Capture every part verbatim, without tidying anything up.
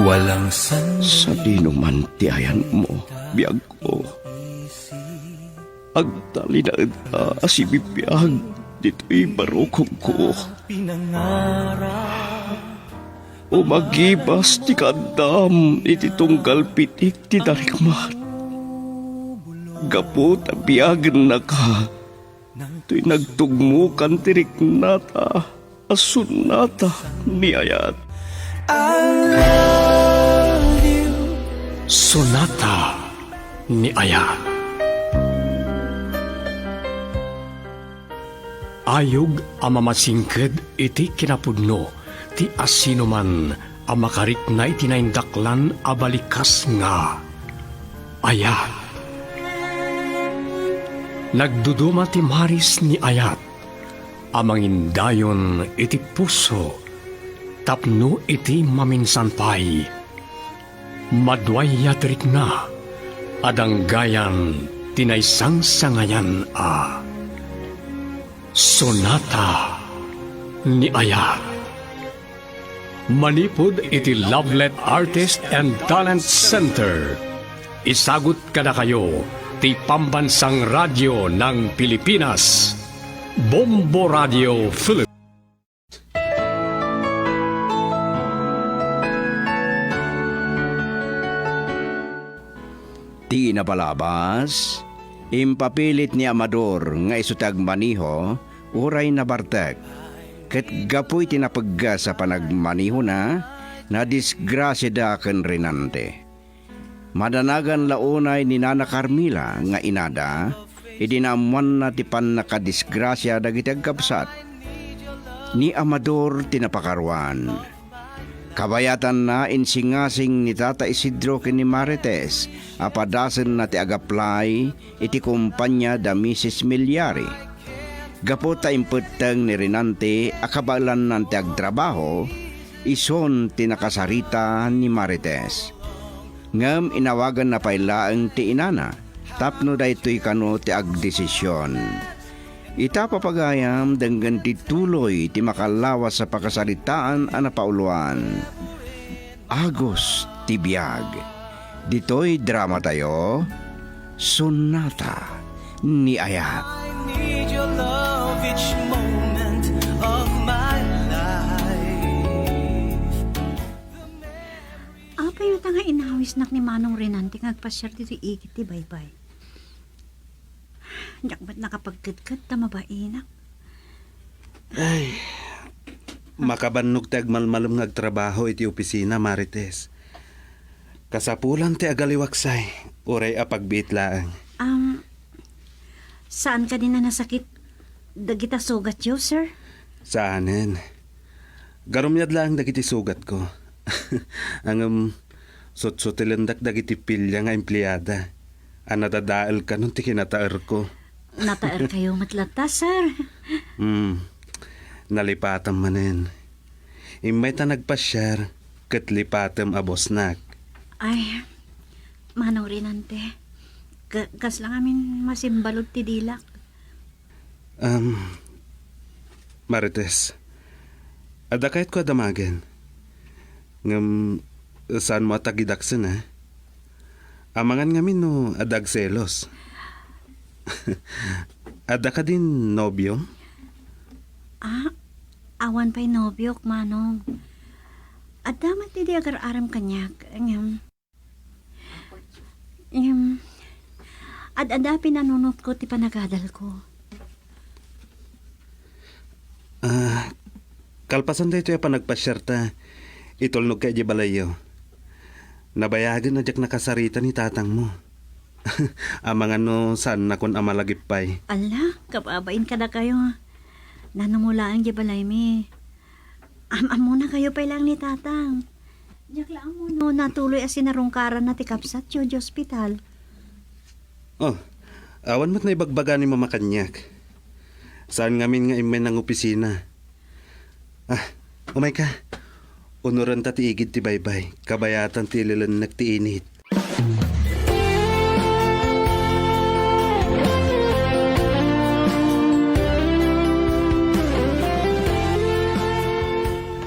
Walang san- Sadino man ti ayanmo, biagko? Agtalinaedka a sibibiag ditoy barukongko. Umagibas ti kaaddam iti tunggal pitik ti darikmat. Gapu ta biagennaka, toy nagtugmokan ti riknata a sonata ni ayat. I love you. Sonata ni ayat. Ayog a mamasingked iti kinapudno ti asinoman a makarikna iti naindaklan a balikas nga ayat. Nagduduma ti maris ni ayat a mangindayon iti puso tapno iti maminsan pay, maduayat rikna a danggayan ti naisangsangayan a Sonata ni Ayat. Manipud iti Lovelet Artist and Talent Center, isagut kadakayo ti Pambansang Radyo ng Pilipinas, Bombo Radio Philippines. Ti napalabas, impapilit ni Amador nga isu ti agmaniho uray nabartek. Ket gapu iti napeggas a panagmanihona, nadisgrasiada ken Renante. Madanagan la unay ni Nana Carmela nga inada idi naammoanna ti pannakadisgrasia dagiti agkabsat. Ni Amador ti napakaruan. Kabayatanna, insingasing ni Tata Isidro ken ni Marites a padasenna ti agaplay iti kompania da Misis Milyari. Gapu ta impetteng ni Renante a kabaelannan ti agtrabaho, isun ti nakasarita ni Marites. Ngem inawaganna pay laeng ti inana tapno daytoy kano ti agdesision. Ita, papagayam, denggen ti tuloy ti makalawas a pakasaritaan a napauloan. Agos ti biag. Ditoy dramatayo, Sonata ni Ayat. I need your love each moment of my life. Apay ta nga inawisnak ni Manong Renante nga agpasiar ditoy igid ti baybay? Diak met nakapagkedked ta mabainak. Ay, makabannog ti agmalmalem nga agtrabaho iti opisina, Marites. Kasapulan ti agaliwaksay, uray a pagbiit laeng. Um, saan kadi a nasakit dagita sugatyo, sir? Saanen. Garumiad laeng dagiti sugatko. Ngem, sutsutilendak dagiti pilya nga empleada a nadadael kanon ti kinataerko. Nataerkayo met latta, sir. Hmm. Nalipatam manen. Immay ta nagpasiar ket lipatem a bossnak. Ay, Manong Renante, ka-, kasla ngamin masimbalud ti dilak. Um, Marites, adda kayatko a damagen. Ngem, saanmo a tagidaksen, a? Amangan ngamin no adda agselos. Adda kadin nobio? Ah, awan pay nobiok, Manong. Adda met idi agar-arem kaniak, ngem, Em, ad-adda pinanunotko ti panagadalko. Ah, kalpasan daytoy a panagpasiarta, itulnogka idiay balayyo. Nabayagen a diak nakasarita ni tatangmo. Amangan no saannakon a malagip pay. Ala, kababain kadakayo. Nanumolaeng diay balaymi. Am-ammonakayo pay laeng ni tatang. Diak la ammo no natuloy a sinarungkaranna ti kabsatyo idiay ospital. Oh, awan met naibagbagana ni Mama kaniak. Saan ngamin nga immay nangopisina. Ah, umayka. Unorenta ti igid ti baybay. Kabayatan ti ililennek ti init.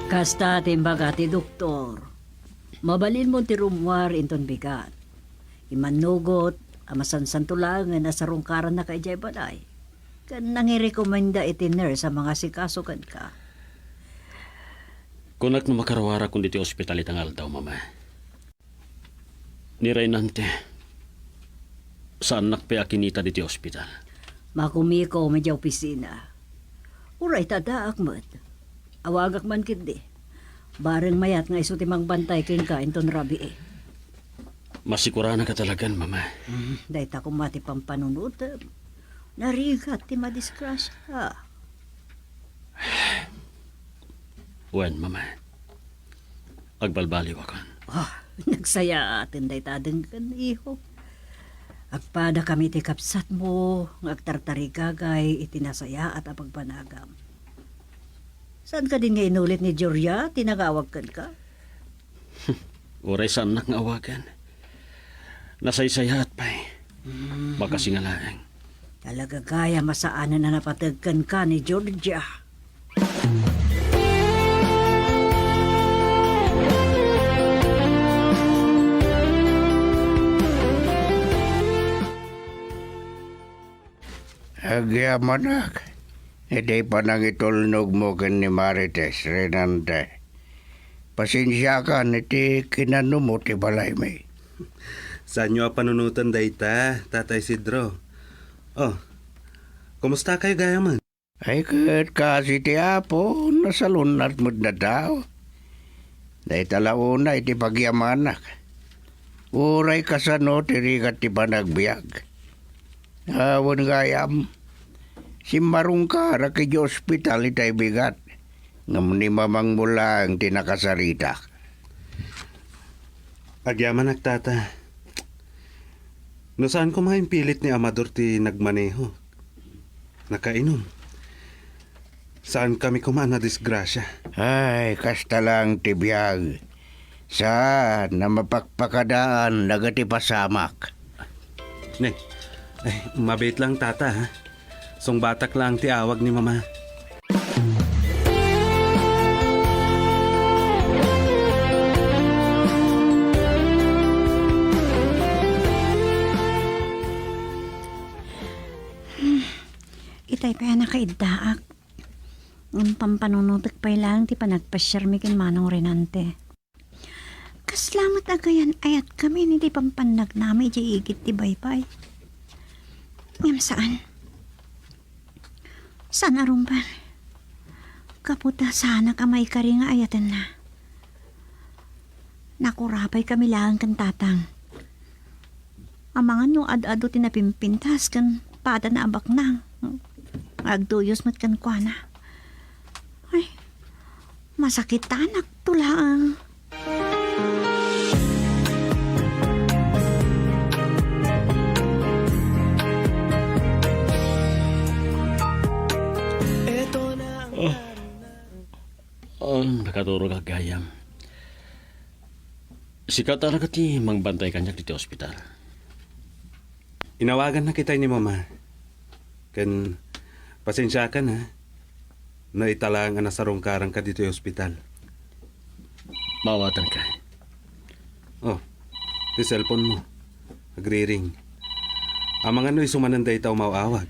Kasta ti imbaga ti doktor. Mabalinmo ti rummuar inton bigat. Immannugot a masansanto laengen a sarungkarannaka idiay balay. Ken nangirekomenda iti nurse a mangasikaso kenka. Kunak no makaruarakon ditoy ospital ita nga aldaw, Mama. Ni Raynante, saannak pay a kinita ditoy ospital. Makumikom idiay opisina. Uray ta addaak met. Awagak man ketdi. Bareng mayat nga isu ti mangbantay kenka inton rabii. Masikuranaka talagan, Mama. Mm, dayta koma ti pampanunotem. Narigat ti madisgrasya. Wen, Mama. Agbalbaliwakon. Ah, nagsayaaten dayta a denggen, iho. Agpadakami iti kabsatmo nga agtartarigagay iti nasayaat a pagbanagam. Saan kadin nga inulit ni Georgia ti nangawag kenka? Uray saannak nga awagan. Nasaysayaat pay. Mm. Makasi nga laeng. Talaga gayam a saanen a napateg kenka ni Georgia. Agyamanak, iti panangitulnogmo ken ni Marites, Raynante. Pasensiakan iti kinannumo ti balaymi. Saanyo a panunoten dayta, Tata Isidro. Oh, kumustakayo gayamen? Ay, ket kas iti Apo, nasalunnat met dataw. Dayta la unay ti pagyamanak. Uray kasano ti rigat ti panagbiag. Awan gayam, simmarungkarak idiay ospital itay bigat, ngem ni mamangmo laeng ti nakasaritak. Agyamanak, Tata. No saan koma impilit ni Amador ti nagmaneho, nakainom, saankami koma a nadisgrasya. Ay, kasta laeng ti biag. Saan a mapakpakadaan dagiti pasamak. Ne, ay, mabiit lang, Tata, ha? Sungbatak lang ti awag ni Mama. Itay pay a nakaiddaak. Ngem pampanunotek pay laeng ti panagpasiarmi ken Manong Raynante. Kasla met a gayan-ayatkami iti pampannagnami idiay igid ti baybay. Ngem saan. Saan a rumbeng. Gapu ta saanak a maikari nga ayatenna. Nakurapaykami laeng ken Tatang. Amangan no ad-adu ti napimpintas ken padana a baknang nga agduyos met kenkuana. Ay, masakitanak to laeng. Ah, ah, nakaturog gayam. Sika talaga ti mangbantay kaniak ditoy ospital. Inawagannak itay ni Mama. Ken pasensiakan, ha, no ita laeng a nasarungkaranka ditoy ospital. Maawatanka. Oh, ti cellphone mo. Agriring. Amangan no isu manen dayta umaw-awag.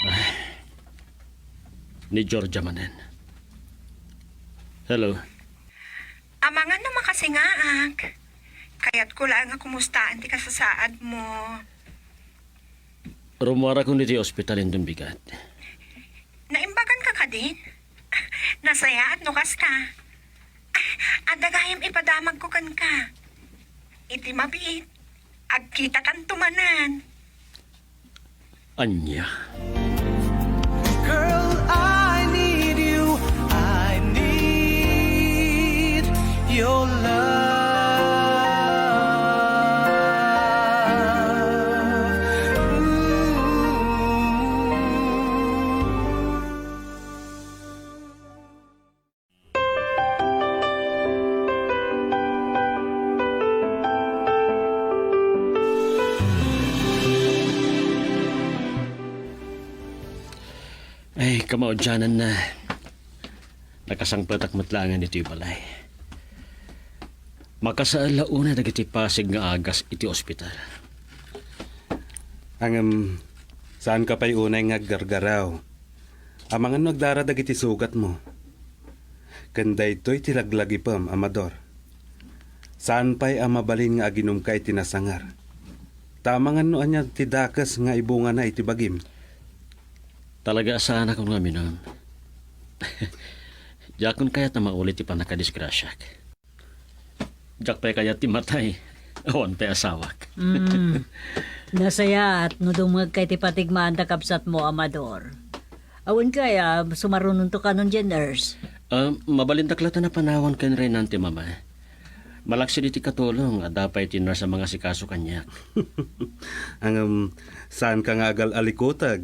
Ay, ni Georgia manen. Hello. Amangan no makasingaak. Kayatko laeng a kumustaen ti kasasaadmo. Rummuarakon iti ospital inton bigat. Naimbaganka kadin? Nasayaat no kasta. Adda gayam ipadamagko kenka. Iti mabiit, agkitakanto manen. Ania? Girl, I need you. I need your love. Ooh. Ay, kamaudiananna. Nakasangpetak met laengen iti balay. Makasaan la unay dagiti pasig nga agas iti ospital. Ngem, saanka pay unay nga aggargaraw. Amangan no agdara dagiti sugatmo. Ken daytoy ti laglagipem, Amador. Saan pay a mabalin nga aginumka iti nasangar. Ta amangan no ania ti dakes nga ibungana iti bagim. Talaga a saanak nga uminum. Diakon kayat a mauli ti pannakadisgrasiak. Diak pay kayat ti matay. Awan pay asawak. Mm. Nasayaat no dumngegka iti patigmaanda, kabsatmo, Amador. Awan kaya, sumarunonto kanon diay nurse? Ah, mabalindak latta a panawan ken Renante, Mama. Malaksid iti katulong, adda pay ti nurse a mangasikaso kaniak. Ngem, saanka nga agal-alikuteg.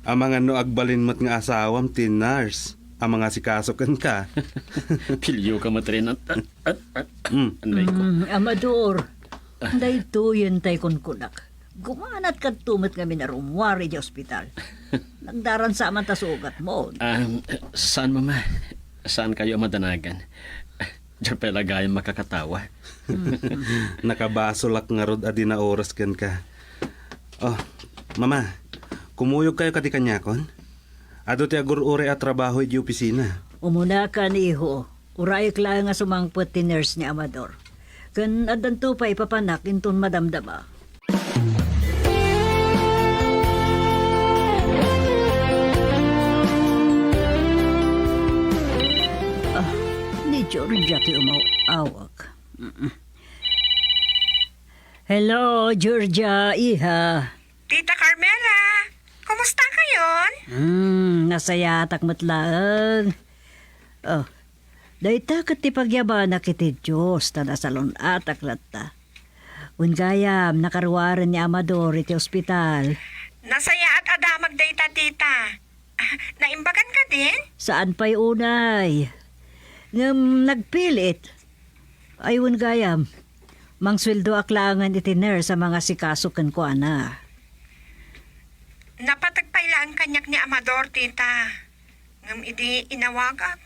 Amangan no agbalin met nga asawam ti nurse a mangasikaso kenka. Pilioka met, Renante. Ah, ah, ah. Mm. Anay ko. Mm, Amador, daytoyen tay kunkunak. Gumanat kadto met ngamin a rummuar iti ospital. Nagdaransa man ta sugatmo. Ah, saan, Mama? Saankayo a madanagan? Diak pay la gayam makakatawa. Nakabasolak ngarud a di naoras kenka. Oh, Mama, kumuyogkayo kadi kaniakon? Adu ti agur-uray a trabaho iti opisina. Umunakan, iho. Urayek laeng a sumangpet ti nurse ni Amador. Ken addanto pay ipapanak inton madamdama. Ah, ni Georgia ti umaw-awag. Mm-mm. Hello, Georgia, iha. Tita Carmela, kumusta kayon? Hmm, nasayaatak met laeng. Oh, dayta ket ti pagyabanak iti Dios ta nasalun-atak latta. Wen gayam, nakaruaren ni Amador iti ospital. Nasayaat a damag dayta, tita. Ah, naimbagan kadin? Saan pay unay. Ngem nagpilit. Ay, wen gayam, mangsueldoak laengen iti nurse a mangasikaso kenkuana. Napateg pay laeng kaniak ni Amador, tita. Ngem idi inawagak,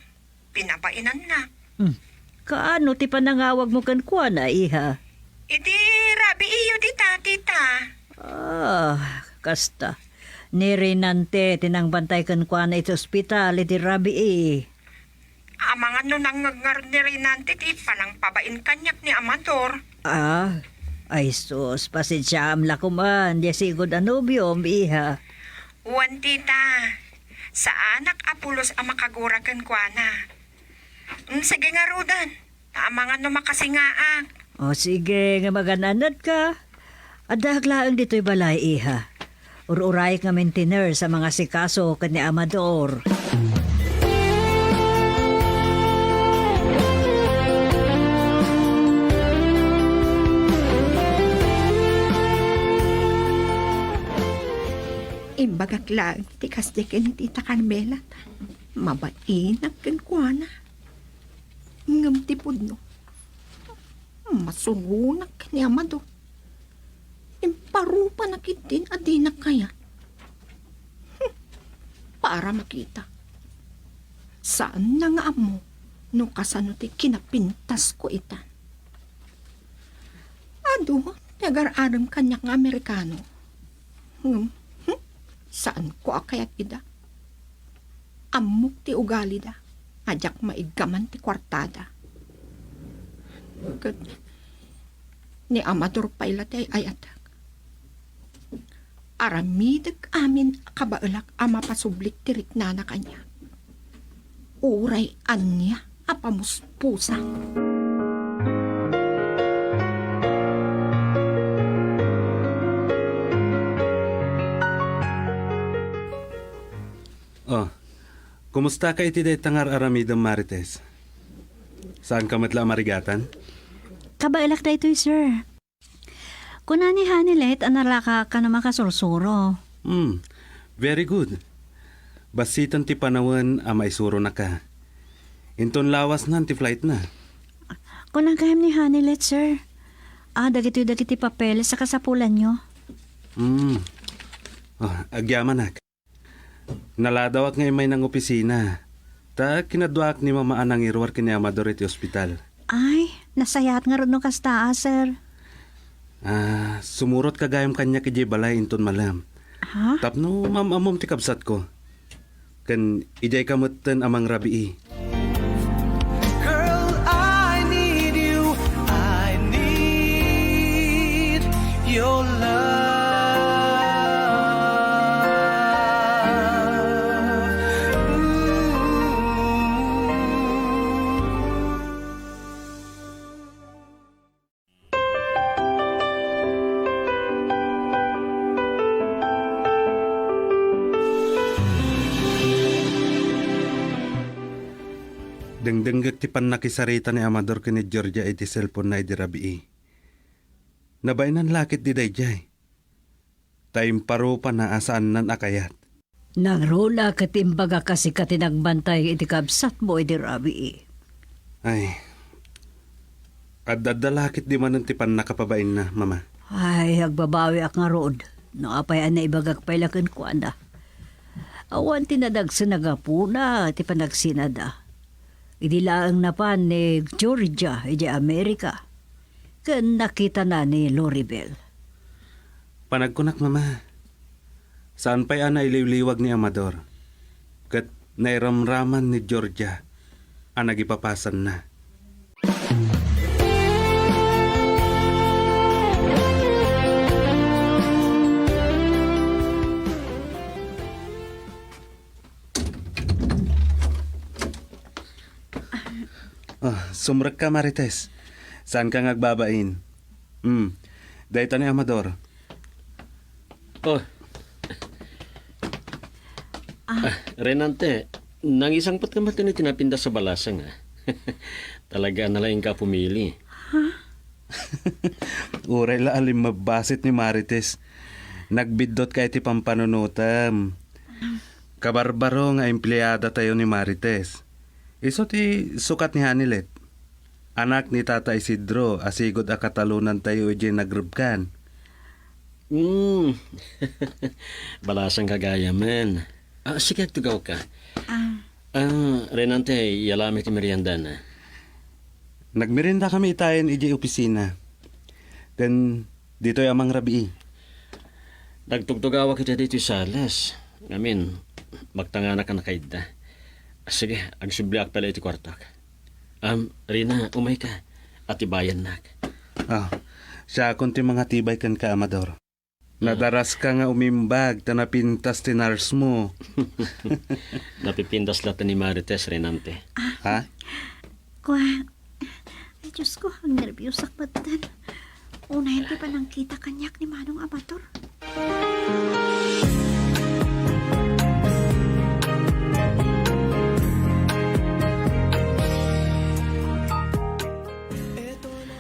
pinabainanna. Hmm. Kaano ti panangawagmo kenkuana, iha? Idi rabiiyo dita, tita. Ah, kasta. Ni Renante ti nangbantay kenkuana iti ospital idi rabii. Amangan no nangngeg ngarud ni Renante ti panangpabain kaniak ni Amador. Ah, ay sus, pasensiaam la koman, diay sigud a nobiom, iha. Wen, tita. Saanak a pulos a makagura kenkuana. Mm, sige ngaruden. Ta amangan no makasingaak. O sige, nga magan-annadka. Addaak laeng ditoy balay, iha. Ur-urayek ngamin ti nurse a mangasikaso ken ni Amador. Imbagak laeng ti kasdi ken ni Tita Carmela. Mabainak kenkuana. Ngem ti pudno, masuronak ni Amador. Imparupanak ketdin a dinak kayat. Hmm, para makita. Saanna nga ammo no kasano ti kinapintasko itan. Adu ti agar-arem kaniak nga Amerikano. Ngem, hmm, saanko a kayat ida. Ammok ti ugalida a diak maiggaman ti kuartada. Ket ni Amador pay la ti ay-ayatek. Aramidek amin a kabaelak a mapasublik ti riknana kaniak. Uray ania a pamuspusan. Oh, kumusta ka iti dayta nga ar-aramidem, Marites? Saanka met la a marigatan? Kabaelak daytoy, sir. Kuna ni Hanilet a nalaka kano makasursuro. Hmm, very good. Bassiten ti panawen a maisuronaka. Inton lawasnan ti flightna. Kuna gayam ni Hanilet, sir. Ah, dagitoy dagiti papeles a kasapulanyo. Hmm. Ah, agyamanak. Naladawak nga immay nangopisina. Ta kinaduaak ni Mama a nangiruar ken ni Amador iti ospital. Ay, Nasayaat ngarud no kasta, a, sir. Ah, sumurotka gayam kaniak idiay balay inton malem. Ha? Tapno maam-ammom ti kabsatko. Ken idiayka metten a mangrabii. Girl, I need you. I need your love. Ooh. Dengdengngek ti pannakisarita ni Amador ken ni Georgia iti cellphone-na idi rabii. Nabainan la ketdi daydiay. Ta imparupana a saannan a kayat. Nangruna ket imbagak a sika ti nagbantay iti kabsatmo idi rabii. Ay, adda-adda la ketdi manen ti pannakapabainna, Mama. Ay, agbabawiak ngarud no apay a naibagak pay la kenkuana. Awan ti nadagsen a gapuna ti panagsinada. Idi laeng napan ni Georgia idiay Amerika, ken nakitana ni Loribel. Panagkunak, Mama, saan pay a nailiwliwag ni Amador, ket nairamraman ni Georgia a nagipapasanna. Ah, sumrekka, Marites. Saanka nga agbabain. Hmm. Dayta ni Amador. Oh. Ah. Ah, Renante, nangisangpet ka maten iti napintas a balasang, ah. Talaga a nalaingka a pumili. Ha? Uray la a limmabbasit ni Marites. Nagbiddutka iti pampanunotem. Kabarbaro nga empleadatayo ni Marites. Isu ti sukat ni Hanilet. Anak ni Tata Isidro a sigud a katalonantayo idiay nagrebkan. Hmm. Balasang gagayamen. Ah, sige, agtugawka. Ah. Ah, Renante, yalami ti meriendana. Nagmerienda kami itayen idiay opisina. Ken ditoy a mangrabii. Nagtugtugawak ita ditoy sales. Ngamin, magtanganak a nakaidda. Sige, agsubliak pay la iti kuartok. Am, Rina, umayka. Atibayannak. Ah, siakon ti mangatibay kenka, Amador. Ah. Nadaraska nga umimbag ta napintas ti nurse mo. Napipintas latta ni Marites, Renante. Ha? Kua, ay, Diyos ko, agnerbiusak metten. Unayen ti panangkita kaniak ni Manong Amador.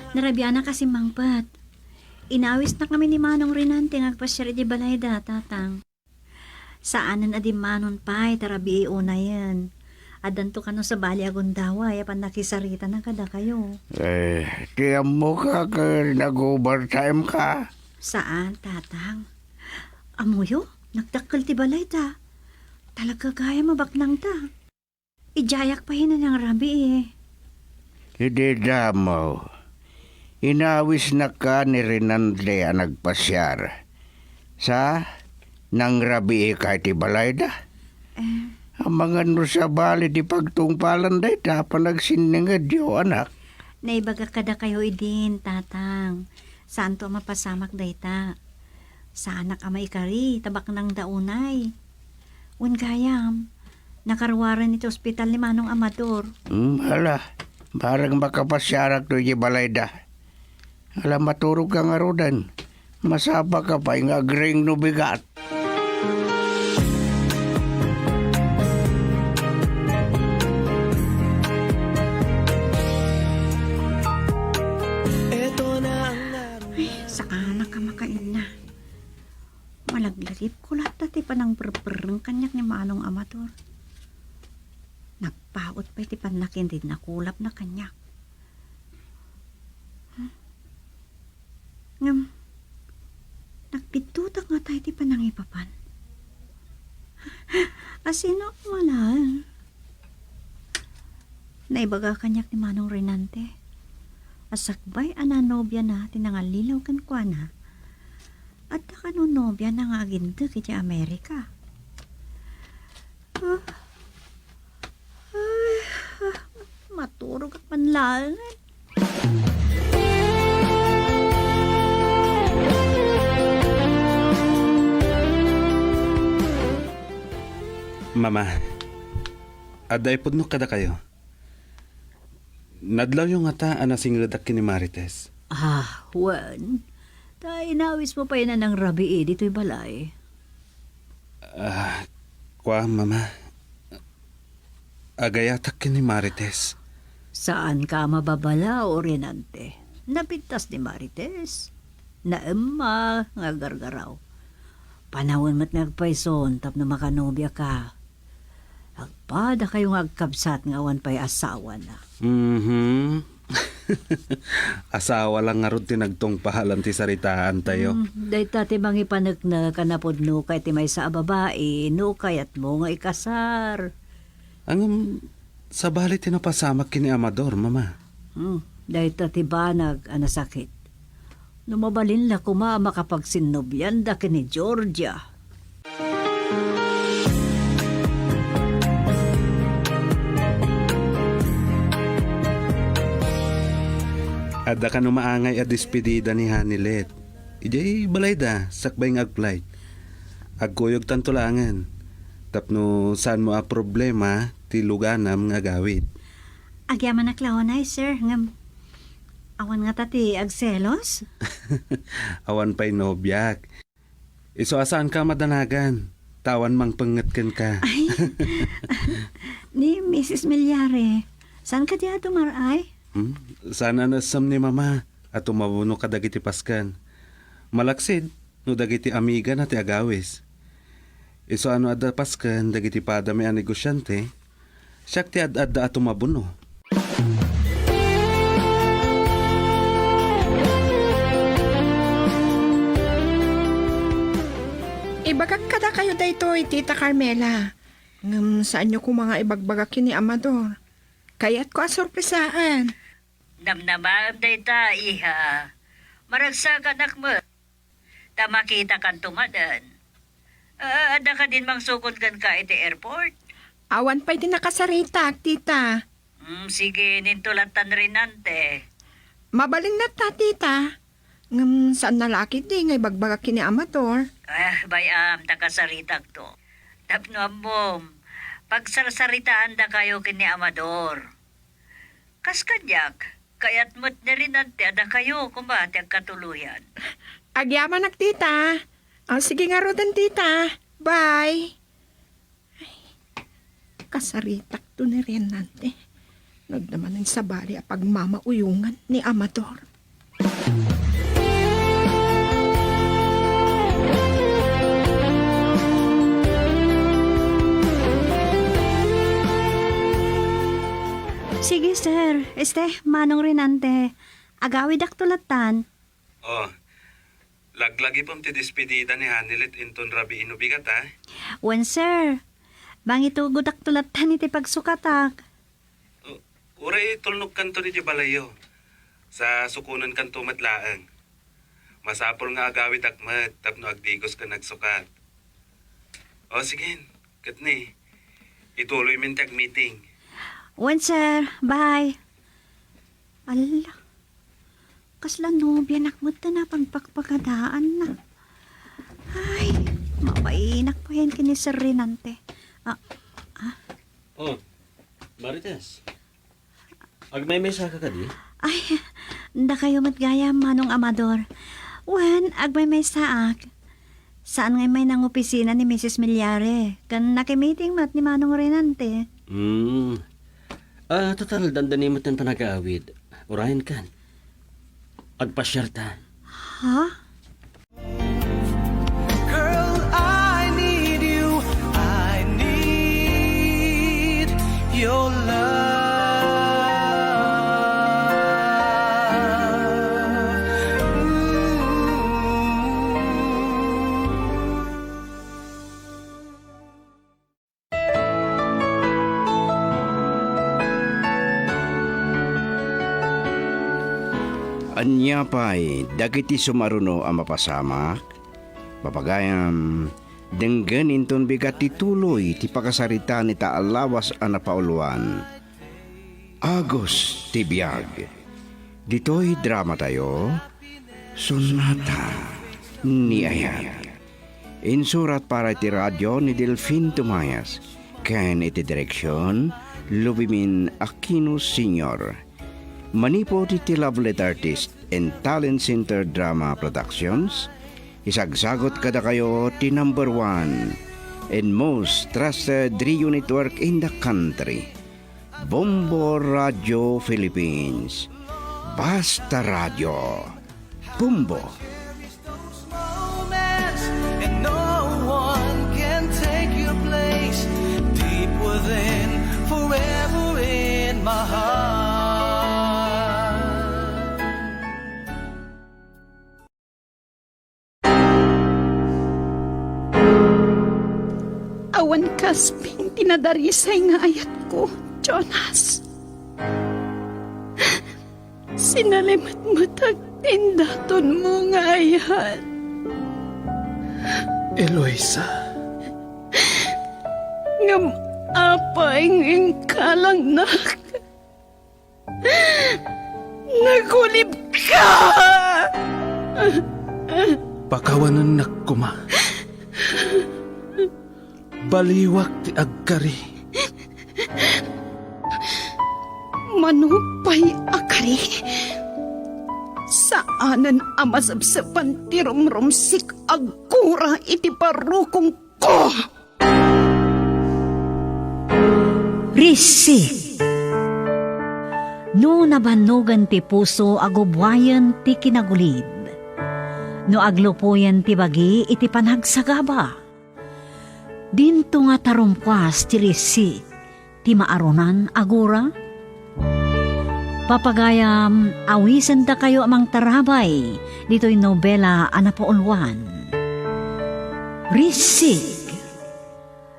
Narabianak a simmangpet. Inawisnak ngamin ni Manong Renante nga agpasiar idiay balayda, Tatang. Saanen a dimmanon pay ta rabii unayen. Addanto kano sabali a gundaway a pannakisaritana kadakayo. Eh, ti ammoka ket nag-overtime ka? Saan, Tatang. Ammoyo, nagdakkel ti balayda. Talaga gayam a baknangda. Idiayak pay a nangrabii. Idi damo, inawisnak ka ni Renante a nagpasiar. Sa, nangrabii ka iti balayda? Eh. Amangan no sabali ti pagtungpalan dayta a panagsinningedyo, anak. Naibagak kadakayo idin, Tatang. Saanto a mapasamak dayta. Saanak a maikari, ta baknangda unay. Wen gayam, nakaruaren iti ospital ni Manong Amador. Hmm, ala, bareng makapasiarakto iti balayda. Ala, maturogka ngaruden. Masapaka pay nga agring no bigat. Ay, saanak a makainna. Malaglagipko latta ti panangperperreng kaniak ni Manong Amador. Nagpaut pay ti pannakindinakulapna kaniak. Hmm? Ngem, nagpiddotak ngata iti panangipapan. Asino malaen? Naibaga kaniak ni Manong Renante. a sakbay a nanobiana ti nangallilaw kenkuana. Adda kano nobiana nga aginteg iti Amerika? Ah, ay, ah, maturogak man laengen. Mama, adda ipudnok kadakayo. Nadlawyo ngata a nasingedak ken ni Marites? Ah, wen. Ta inawismo pay a nangrabii ditoy balay. Ah, kua, Mama. Agayatak ken ni Marites. Saanka a mababalaw, Renante. Napintas ni Marites. Naemma nga gargaraw. Panawen met nga agpayson tapno makanobiaka. Agpadakayo nga agkabsat nga awan pay asawana. Mhm. Asawa lang ngarud ti nagtungpalan ti saritaantayo. Mm, dayta ti mangipaneknek a napudnoka iti maysa a babai no kayatmo nga ikasar. Ngem, sabali ti napasamak ken ni Amador, Mama. Hmm, dayta ti banag a nasakit. No mabalin la koma a makapagsinnobianda ken ni Georgia. Adda kano maangay a despedida ni Hanilet. Idiay balayda, sakbay nga agflight. Agkuyogtanto laengen. Tapno saanmo a problema ti luganam nga agawid. Agyamanak la unay, sir, ngem awan ngata ti agselos? Awan pay nobiak. Isu a saanka madanagan, ta awan mangpengnget kenka. Ay, ni Misis Milyare, saan kadi a dumar-ay? Hmm? Saan a naessem ni Mama a tumabuno kadagiti pasken. Malaksid, no dagiti amigana ti agawis. Isu a no adda pasken dagiti padami a negosiante, siak ti ad-adda a tumabuno. Ibagak kadakayo daytoy, Tita Carmela. Ngem saanyo koma nga ibagbaga ken ni Amador. Kayatko a sorpresaan. Namnamaem dayta, iha. Maragsakanak met. Ta makitakanto manen. Ah, adda kadin mangsukod kenka iti airport? Awan pay ti nakasaritak, tita. Hmm, sige, inton lattan, Renante. Mabalin latta, tita. Ngem saan a la ketdi nga ibagbaga ken ni Amador. Ah, bay-am ta kasaritakto. Tapno ammom, pagsarsaritaandakayo ken ni Amador. Kas kaniak, kayat met ni Renante a dakayo koma ti agkatuloyan. Agyamanak, tita. Ah, sige ngaruden, tita. Bye. Ay, kasaritakto ni Renante. Nagdamanen sabali a pagmamauyongan ni Amador. Sige, sir. Este, Manong Renante, agawidakto lattan. Oh, laglagipem ti despedida ni Hanilet inton rabii no bigat, a? Wen, sir. Mangitugudakto lattan iti pagsukatak. Oh, uray tulnogkanto idiay balayyo. Sa sukonenkanto met laeng. Masapul nga agawidak met tapno agdigos ken agsukat. O, sige, ket ni, ituloymin ti agmeeting. Wen, sir. Bye. Ala, kasla nobianak met ti napagpakpakadaanna. Ay, mabainak payen ken ni Sir Renante. Ah, ah. Oh, Marites. Agmaymaysaka kadi? Ay, dakayo met gayam, Manong Amador. Wen, agmaymaysaak. Saan nga immay nangopisina ni Misis Milyare, ken nakimiting met ni Manong Renante. Hmm. Ah, total, dandani met ti panag-aawid. Urayen kan. Agpasiarta. Ha? Girl, I need you. I need your love. Ooh. Ania pay dagiti sumaruno a mapasamak? Papagayam, denggen inton bigat ti tuloy ti pakasaritaan ita a lawas a napauluan. Agos ti biag. Ditoy dramatayo, Sonata ni Ayat. Insurat para iti radio ni Delfin Tomayas, ken iti direksion, Lubimin Aquino Senior. Manipud iti Lovelet Artist and Talent Center Drama Productions, isagsagut kadakayo ti number one and most trusted radio network in the country, Bombo Radio Philippines. Basta Radio. Bombo. And no one can take your place. Deep within, forever in my heart. Awan kasping ti nadarisay nga ayatko, Jonas. Sinalimetmetak ti indatonmo nga ayat. Eloisa. Ngem apay nga inkalangnak? Nagulibka! Pakawanennak koma. Baliwak ti agkari. Mano pay a kari? Saanen a masepsepan ti rumrumsik agura iti parukongko. Risik. No nabannogen ti puso, agubbuayen ti kinagulid. No aglupoyen ti bagi iti panagsagaba, dinto nga tarumpas ti risik ti maarunan agura. Papagayam, awisendakayo a mangtarabay ditoy nobela a napauluan. Risik.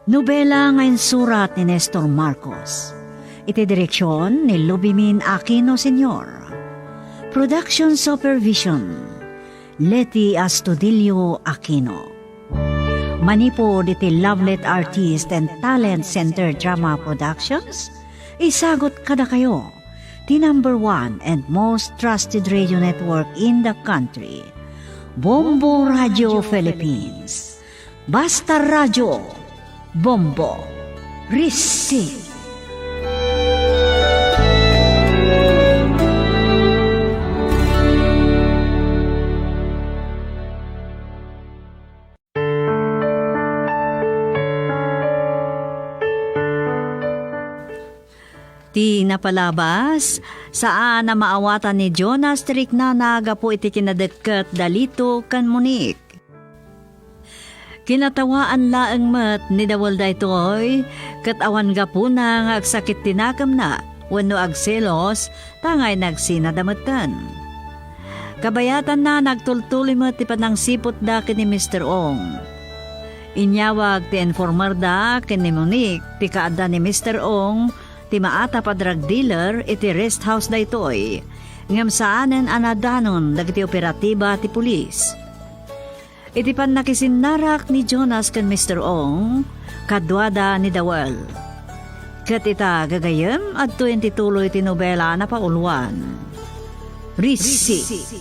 Nobela nga insurat ni Nestor Marcos. Iti direksion ni Lubimin Aquino Senior. Production supervision, Leti Astudillo Aquino. Manipud iti Lovelet Artist and Talent Center Drama Productions, isagut kadakayo ti number one and most trusted radio network in the country, Bombo Radio Philippines. Basta Radio, Bombo, Risik. Ti napalabas, saan a maawatan ni Jonas ti riknana gapu iti kinadekket da Lito ken Monique. Kinatawaan laeng met ni Dawel daytoy, ket awan gapuna nga agsakit ti nakemna wenno agselos, ta nga inagsinada metten. Kabayatanna, nagtultuloy met ti panangsiputda ken ni Mister Ong. Inyawag ti informerda ken ni Monique ti kaadda ni Mister Ong, ti maatap a drug dealer iti rest house daytoy, ngem saanen a nadanon dagiti operatiba ti pulis. Iti pannakisinnarak ni Jonas ken Mister Ong, kaduada ni Dawel. Ket ita, gagayyem, adtoyen ti tuloy ti nobela a napauluan. Risik.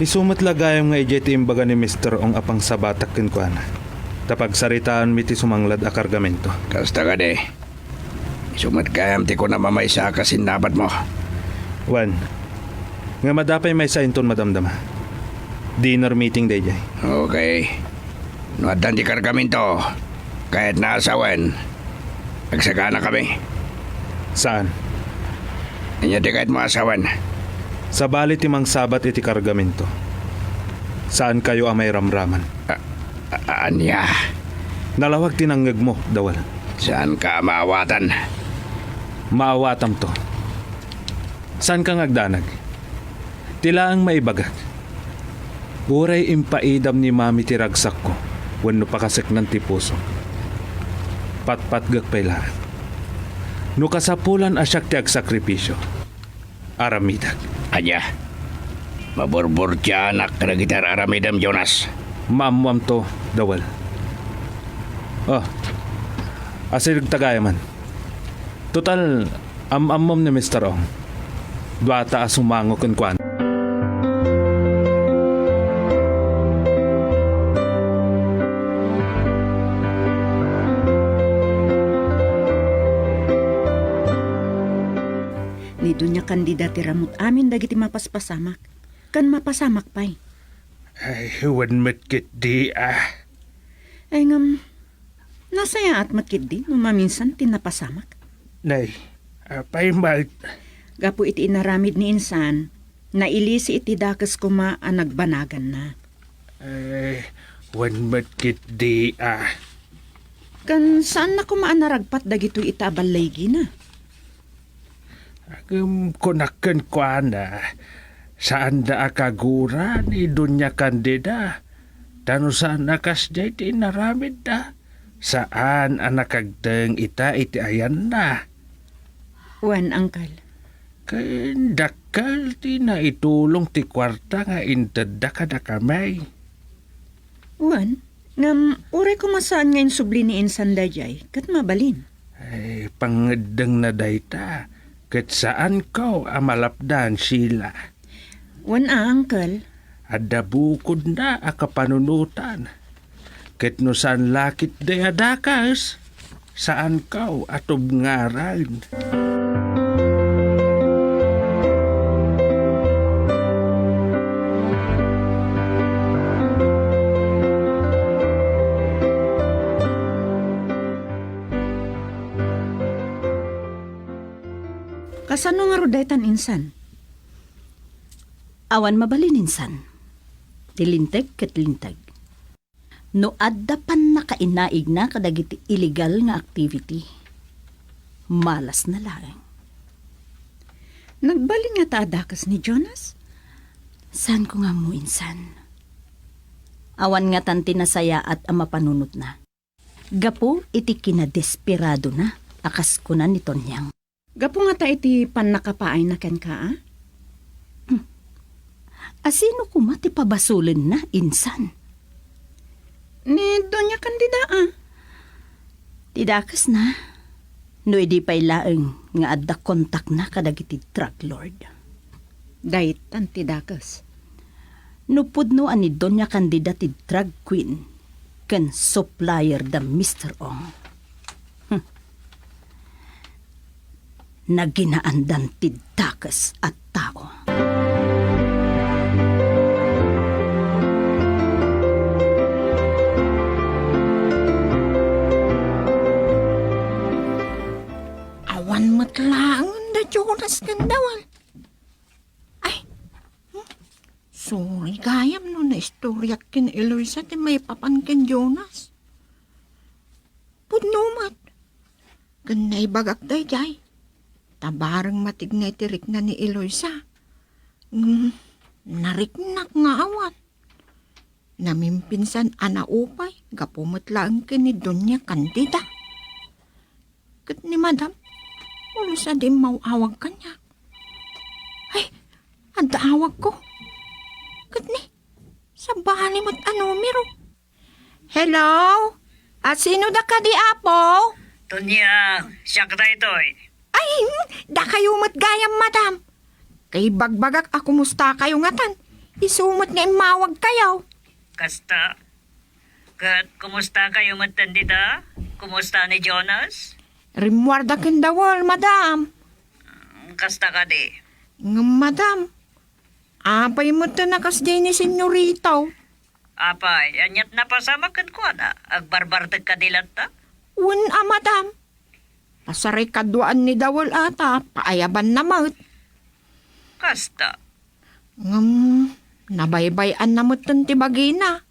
Isu met la gayam nga idiay ti imbaga ni Mister Ong a pangsabatak kenkuana, ta pagsaritaanmi ti sumanglad a kargamento. Kasta kadi. Isu met gayam ti kunam a maysa a kasinnapatmo. Wen, nga madapay maysa inton madamdama. Dinner meeting daydiay. Okay. No addan ti kargamento, kayatna a sawen, agsaganakami. Saan? Ania ti kayatmo a sawen? Sabali ti mangsabat iti kargamento, saankayo a mairamraman. A-, a-, ania? Nalawag ti nangngegmo, Dawel. Saanka a maawatan? Maawatamto. Saanka nga agdanag? Ti laeng maibagak, uray impaidam ni Mami ti ragsakko, wenno pakaseknan ti puso. Patpatgek pay laeng. No kasapulan a siak ti agsakripisio, aramidek. Ania? Maburburtianak kadagiti ar-aramidem, Jonas. Maammoamto, Dawel. Oh, asidegta gayamen. Total, am-ammom ni Mister Ong. Duata a sumango kenkuana. Ni Doña Candida ti ramut amin dagiti mapaspasamak, ken mapasamak pay. Ay, wen met ketdi, ah. Ay, ngem, nasayaat met ketdi no maminsan ti napasamak. Nay, apay met? Gapu iti inaramid ni insan, nailisi iti dakes koma a nagbanaganna. Ay, wen met ketdi, ah. Ken saanna koma a naragpat dagitoy ita a balligina. Ngem kunak kenkuana, saanda a kagura ni Doña Candida. Ta no saan a kasdiay ti inaramidda, saan a nakagteng ita iti ayanna. Wen, Uncle. Ken dakkel ti naitulong ti kuarta nga intedda kadakami. Wen, ngem uray koma saan nga insubli ni insan daydiay, ket mabalin. Ay, pangngeddengna dayta, ket saanko a malapdan, Sheila. Wen a, Uncle. Adda bukodna a kapanunotan. Ket no saan la ketdi a dakes, saanko a tubngaren. Kasano ngarud daytan, insan? Awan mabalin, insan. Ti linteg ket linteg. No adda pannakainaigna kadagiti illegal nga activity, malasna laeng. Nagbalin ngata a dakes ni Jonas? Saanko nga ammo, insan. Awan ngatan ti nasayaat a mapanunotna. Gapu iti kinadesperadona a kas kuna ni Tonyang. Gapu ngata iti pannakapaayna kenka, a? Hmm. Asino koma ti pabasolenna, insan? Ni Doña Candida, a? Ti dakesna, no idi pay laeng nga adda kontakna kadagiti drug lord. Daytan ti dakes. No pudno a ni Doña Candida ti drug queen ken supplier da Mister Ong. Hmm. Naginaandan ti dakes a tao. Awan met laeng da Jonas ken Dawel. Ay, hmm? Suri gayam no naistoriak ken Eloisa ti maipapan ken Jonas. Pudno met. Ken naibagak daydiay. Ta bareng matigna iti rikna ni Eloisa. Ngem, nariknak nga awan. Namimpinsan a naupay gapu met laeng ken ni Doña Candida. Ket ni Madam, ulo sadi immaw-awag kaniak. Ay, adda awagko. Ket ni, sabali met a numero. Hello? A, sino da kadi, Apo? Doña, siak daytoy. Ay, dakayo met gayam, Madam. Kaibagbagak a kumustakayo ngatan. Isu met nga immawagkayo. Kasta. Ket kumustakayo metten dita? Kumusta ni Jonas? Rimmuarda ken Dawel, Madam. Mm, kasta kadi. Ngem, Madam, apay metten a kasdiay ni Senyorito? Apay, aniat napasamak kenkuana? Agbarbartek kadi latta? Wen a, Madam. Pasarikaduaan ni Dawel a ta paayabanna met. Kasta. Ngem, nabaybay-anna metten ti bagina.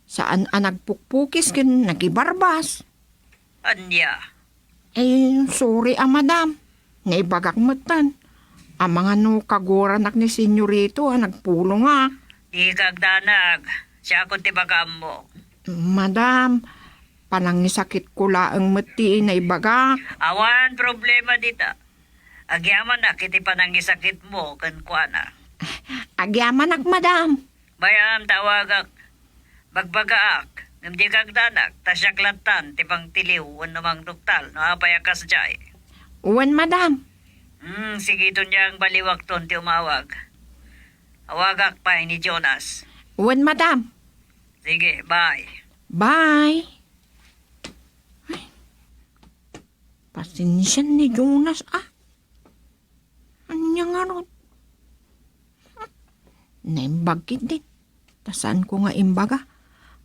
Saan a nagpukpukis ken nagibarbas. Ania? Eh, sorry a, Madam. Naibagak metten. Amangan no kaguranak ni Senyorito a nagpulongak. Dika agdanag. Siakon ti bagaammo. Madam, panangisakitko laeng met ti naibagak. Awan problema dita. Agyamanak iti panangisakitmo kenkuana. Agyamanak, madam. Bay-am ta awagak. Bagbagaak, ngem dika agdanak, ta siak lattan ti mangtiliw wenno mangduktal no apay a kasdiay. Wen, madam. Hmm, sige, iton niang baliwakton ti umawag. Awagak pay ni Jonas. Wen, madam. Sige, bye. Bye. Ay, pasensian ni Jonas, ah. Ania ngarud? Naimbag ketdi. Ta saanko nga imbaga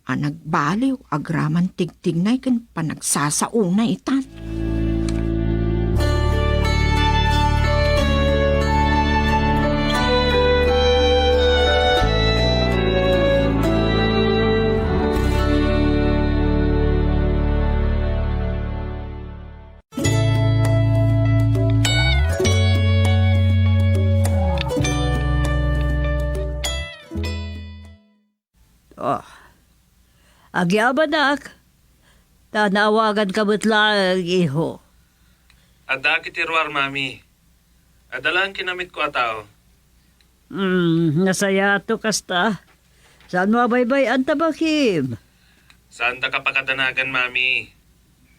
a nagbaliw agraman tigtignay ken panagsasaona itan. Oh. Agyamanak, ta naawaganka met laeng, iho. Adda iti ruar, Mami. Adda laeng kinamitko a tao. Hmm, nasayaat no kasta. Saanmo a baybay-an ta bakim? Saandaka pakadanagan, Mami.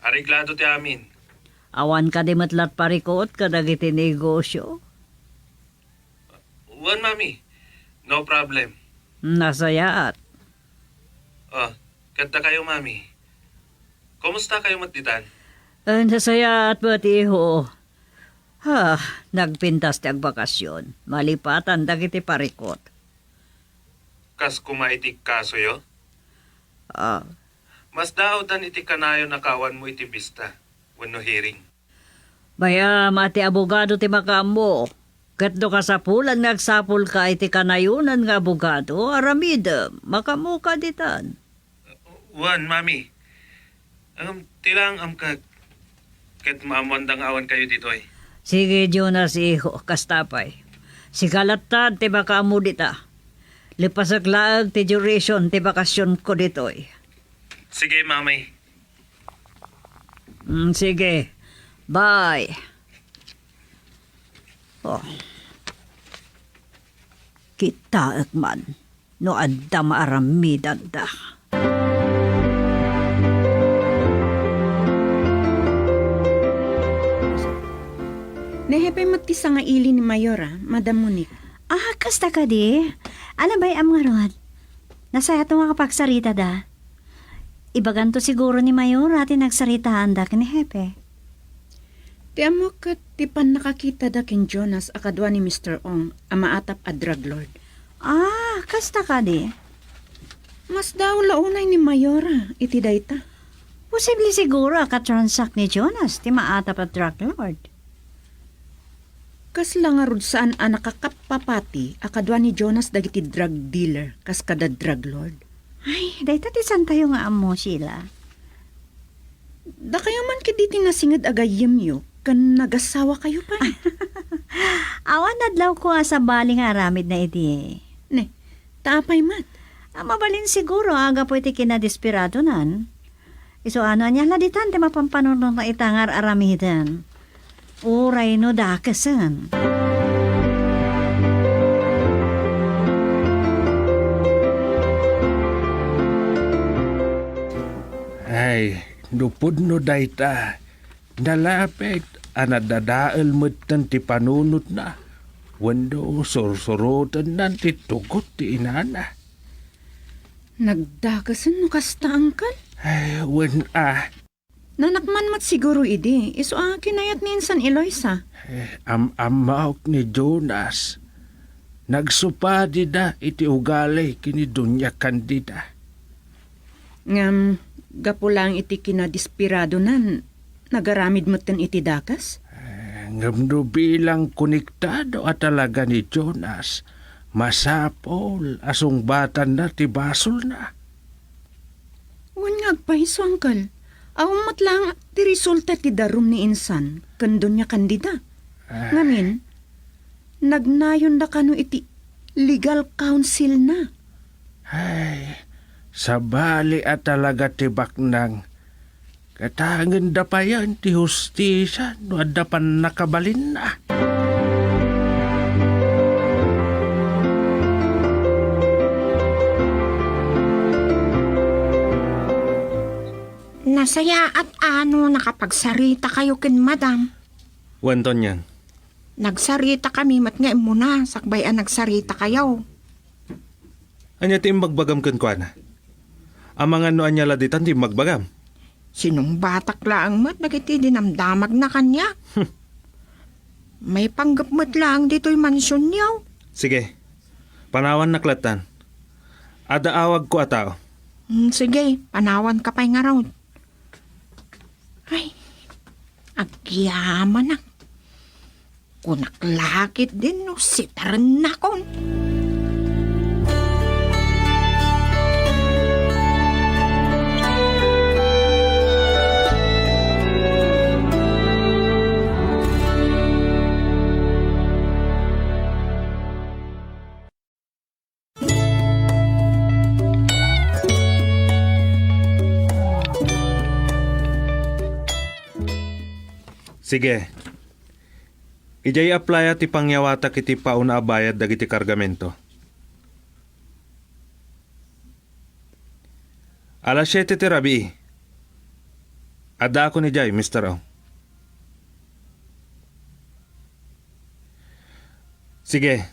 Areglado ti amin. Awan kadi met la parikut kadagiti negosio? Wen, Mami. No problem. Nasayaat. Oh, ket dakayo, Mami. Kumusta kayo met ditan? Eh, nasayaat met, iho. Ha, nagpintas ti agbakasyon. Malipatan dagiti parikut. Kas kuma iti kasoyo? Ah. Mas daawdan iti kanayon a kaawanmo iti bista wenno hearing. Bay-am a ti abogado ti makaammo. Ket no kasapulan nga agsapulka iti kanayonan nga abogado, aramidem, makaammoka ditan. Wen, Mami. Ngem, ti laeng amkak, ket maammoanda nga awan kayo ditoy. Sige, Jonas, iho, kasta pay. Sika lattan ti makaammo dita. Lepasek laeng ti duration ti bakasionko ditoy. Sige, Mami. Mm, sige. Bye. Oh. Kitaek man no adda maaramidanda. Ni Hepe met ti sangaili ni Mayora, Madam Monique. Ah, kasta kadi? Ala, bay-am ngarud. Nasayaat nga kapagsaritada. Ibaganto siguro ni Mayora ti nagsaritaanda ken ni Hepe. Ti ammok ket ti pannakakitada ken Jonas a kadua ni Mister Ong a maatap a drug lord. Ah, kasta kadi? Masdaaw la unay ni Mayora iti dayta. Posible siguro a katransak ni Jonas ti maatap a drug lord. Kasla ngarud saan a nakakappapati a kadua ni Jonas dagiti drug dealer kas kada drug lord? Ay, dayta ti saantayo nga ammo, Sheila. Dakayo man ketdi ti nasinged a gayyemyo ken nagasawakayo pay. Awan adlawko a sabali nga aramidna idi. Ne, ta apay met? Ah, mabalin siguro a gapu iti kinadesperadonan. Isu ano, ania la ditan ti mapanpanunotna ita nga ar-aramiden? Uray no dakesen. Ay, no pudno dayta, nalapit a nadadael metten ti panunotna, wenno sursurotennan ti tugot ti inana. Nagdakesen no kasta, Angkel? Ay, wen a. Nanakman met siguro idi, isu a kinayat ni insan Eloisa. Eh, am-ammaok ni Jonas. Nagsupadida iti ugali ken ni Doña Candida. Ngem, gapu laeng iti kinadesperadonan, nagaramid metten iti dakes? Eh, ngem no bilang konektado a talaga ni Jonas, masapul a sungbatanna ti basolna. Wen nga agpayso, Angkel. Awan met laeng ti resulta ti darum ni insan ken Doña Candida. Ah. Ngamin, nagnayonda kano iti legal counsel-na. Ay, Sabali a talaga ti baknang, katangenda payen ti hustisia no adda pannakabalinna. Nasayaat a no nakapagsarita kayo ken Madam. Wen, Tonyang. Nagsarita kami met nga immuna, sakbay a nagsarita kayo. Ania ti imbagbagam kenkuana? Amangan no ania la ditan ti imbagbagam? Sinungbatak laeng met dagiti dinamdamagna kaniak. Maipanggep met laeng ditoy mansionyo. Sige, panawannak lattan. Adda awagko a tao. Hmm, sige, panawanka pay ngarud. Ay, agyamanak. Kunak la ketdin no sitarennakon. Sige. Idiay applya ti pangyawatak iti pauna a bayad dagiti kargamento. Alas siete ti rabii. Addaakon idiay, Mister Ong. Sige.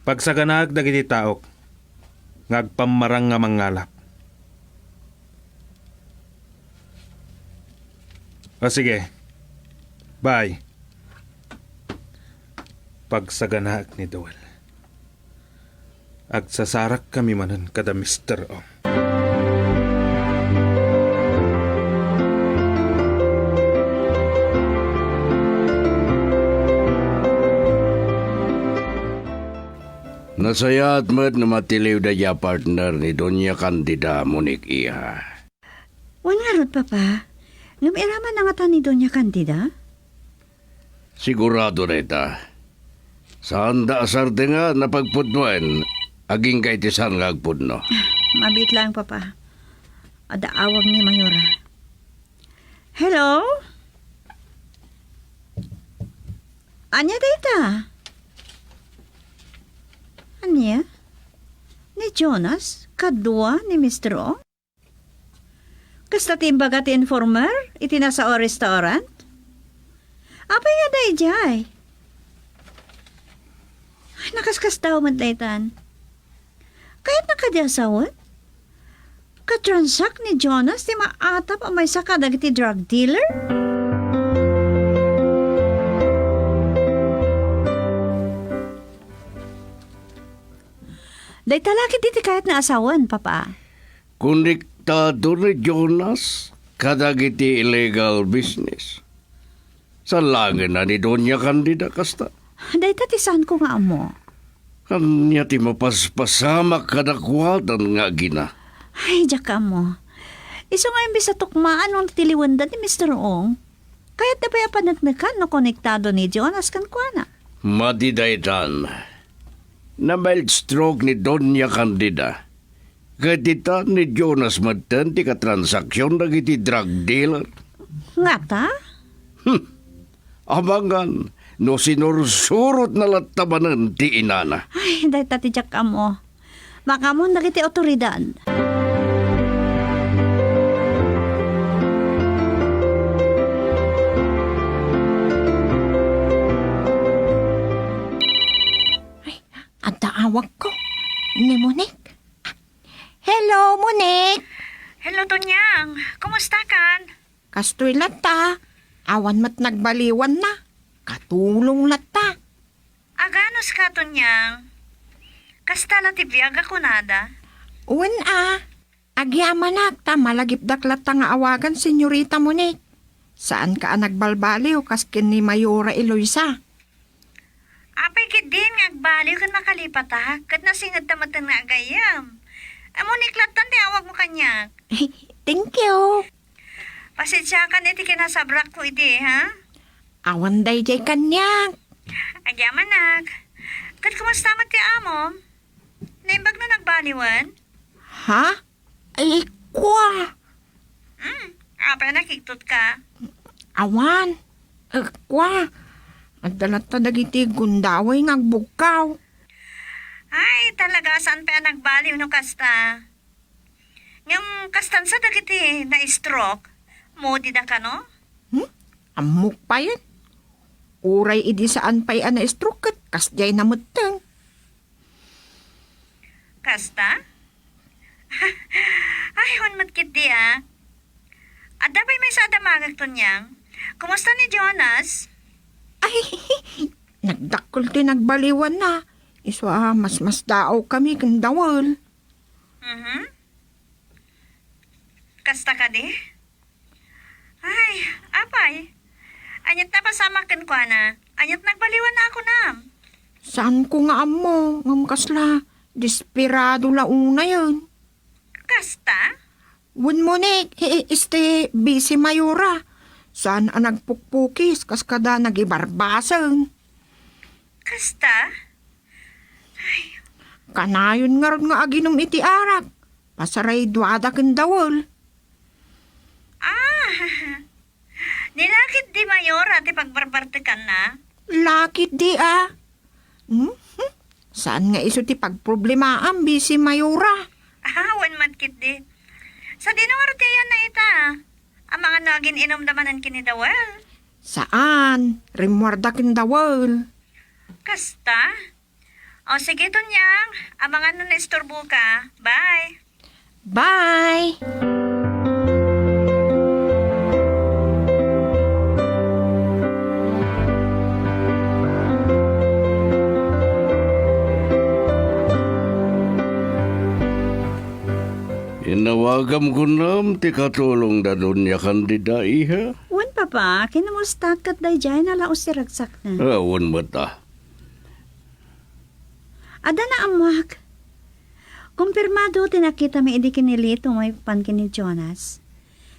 Pagsaganaek dagiti taok nga agpammarang nga mangngalap. O sige. Bye. Pagsaganaek ni Duel. Agsasarakkami manen kada Mister Ong. Nasayaat met no matiliw daydiay a partner ni Doña Candida, Monique, iha. Wen ngarud, Papa. Ngem iraman na ngata ni Doña Candida? Sigurado dayta. Saanda a sardenga napagpudnoen, agingga iti saan nga agpudno. Mabiit laeng, Papa. Adda awag ni Mayora. Hello? Ania dayta? Ania? Ni Jonas? Kadua ni Mister Ong? Kasta ti imbaga ti informer iti nasao a restaurant? Apay nga daydiay? Ay, nakaskasdaaw met daytan. Kayatna kadi a sawen? Katransak ni Jonas ti maatap a maysa kadagiti drug dealer? Dayta la ketdi ti kayatna a sawen, Papa. Konektado ni Jonas kadagiti illegal business. Salaengenna ni Doña Candida kasta. Dayta ti saanko nga ammo. Ania ti mapaspasamak kadakuada nga agina? Ay, diak ammo. Isu nga imbes a tukmaan no tiliwenda ni Mister Ong, kayatda pay a paneknekan no konektado ni Jonas kenkuana. Madi daytan. Na-mild stroke ni Doña Candida. Ket ita ni Jonas metten ti katransaksyon dagiti drug dealer. Ngata? Hmm. Amangan no sinursurotna latta manen ti inana. Ay, dayta ti diak ammo. Makaammoan dagiti awtoridad. Ay, adda awagko. Ni Monique. Hello, Monique! Hello, Tonyang. Kumusta kan? Kastoy latta. Awan met nagbaliwanna. Katulong latta. Aganos ka, Tonyang? Kasta la ti biag a kunada? Wen a. Agyamanak ta malagipdak latta nga awagan Senyorita Monique. Saanka a nagbalbaliw kas ken ni Mayora Eloisa. Apay ketdin nga agbaliw ken makalipatak, ket nasingedta metten nga agayyem. Monique lattan ti awagmo kaniak. Thank you. Pasensiakan iti kinasabrakko idi, ha? Awan daydiay kaniak. Agyamanak. Ket kumusta met ti amom? Naimbag no nagbaliwen? Ha? Ay, kua! Hmm, apay a nakigtotka? Awan. Eh, kua. Adda latta dagiti gundaway nga agbugkaw. Ay, talaga, saan pay a nagbaliw no kasta? Ngem kastan sa dagiti na-stroke, moody da kano? Hmm? Ammok payen. Uray idi saan pay a na-stroke ket kasdiay na metten. Kasta? Ay, wen met ketdi a. Adda pay maysa a damagek, Tonyang. Kumusta ni Jonas? Ay, nagdakkel ti nagbaliwanna. Isu a masmasdaawkami ken Dawel. Mhm. Kasta kadi? Ay, apay. Ania't napasamak kenkuana? Ania't nagbaliwanna a kunam? Saanko nga ammo, ngem kasla desperado la unayen. Kasta? Wenno ni, hi-, isti busy Mayora. Saan a nagpukpukis kas kada nagibarbasen. Kasta? Ay. Kanayon ngarud nga aginom iti arak. Pasarayduada ken Dawel. Ah, ni la ketdi Mayora ti pagbarbartekanna? La ketdi a. Hmm? Saan nga isu ti pagproblemaam, busy Mayora? Ah, wen met ketdi. Sadino ngarud ti ayanna ita? Amangan no agin-inumda manen ken ni Dawel? Saan. Rimmuarda ken Dawel. Kasta? O, sige, Tonyang. Amangan no naisturboka. Bye. Bye! Inawagam kunam ti katulong da Doña Candida, iha? Wen, Papa, kinamustak ket daydiay na laus ti ragsakna. Ah, wen met a. Adda naammoak. Kumpirmado ti nakitami idi kinilito maipapan ken ni Jonas.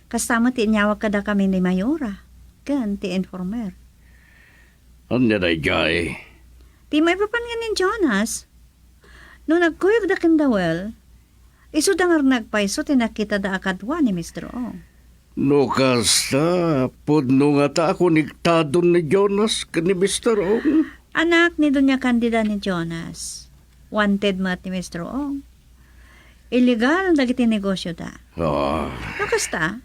Kasta met ti inyawag kadakami ni Mayora ken ti informer. Ania daydiay? Ti maipapan ken ni Jonas. No nagkuyogda ken Dawel, isuda nga nagpayso ti nakitada a kadua ni Mister Ong. No kasta, pudno ngata a konektadon ni Jonas ken ni Mister Ong? Anak ni Doña Candida ni Jonas. Wanted met ni Mister Ong. Illegal dagiti negosioda. Ah. No kasta,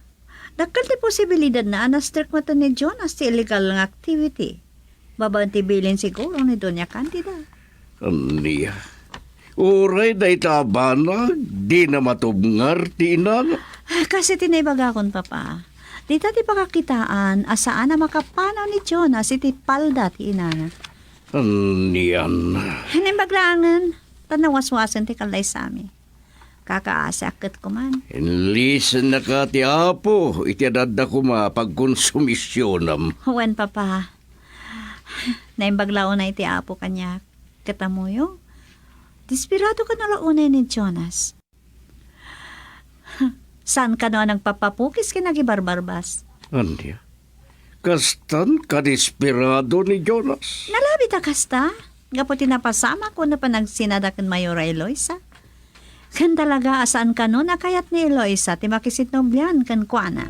dakkel ti posibilidadna a na-strike met ni Jonas ti illegal nga activity. Babaen ti bilin siguro ni Doña Candida. Ania? Uray dayta a banag, dina matubngar ti inana? Ah, kas iti naibagakon, Papa. Dita ti pakakitaan a saan a makapanaw ni Jonas iti palda ti inana. Anian? Naimbag laengen, ta nawaswasen ti kallaysami. Kakaasiak ket kuman. Inlisennaka ti Apo iti adda koma pagkonsumisionam. Wen, Papa. Naimbag la unay ti Apo kaniak. Ket ammoyo, desperado kano la unay ni Jonas. Saan kano a nagpapapukis ken agibarbarbas. Ania? Kastan kadesperado ni Jonas? Nalabit a kasta, gapu ti napasamak wenno panagsinada ken Mayora Eloisa. Ken talaga a saan kano a kayat ni Eloisa ti makisinobian kenkuana.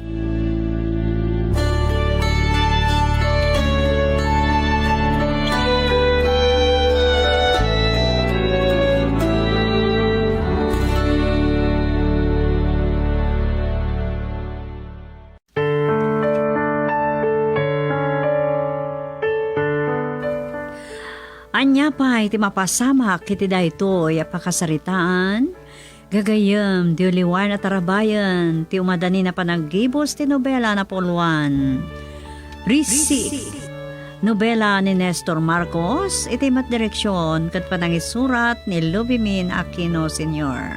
Ania pay ti mapasamak iti daytoy a pakasaritaan? Gagayyem, diay liwaen a tarabayen ti umadani a panaggibus ti nobela a napulwan. Risi, nobela ni Nestor Marcos, iti met direksion ket panangisurat ni Lubimin Aquino Senior.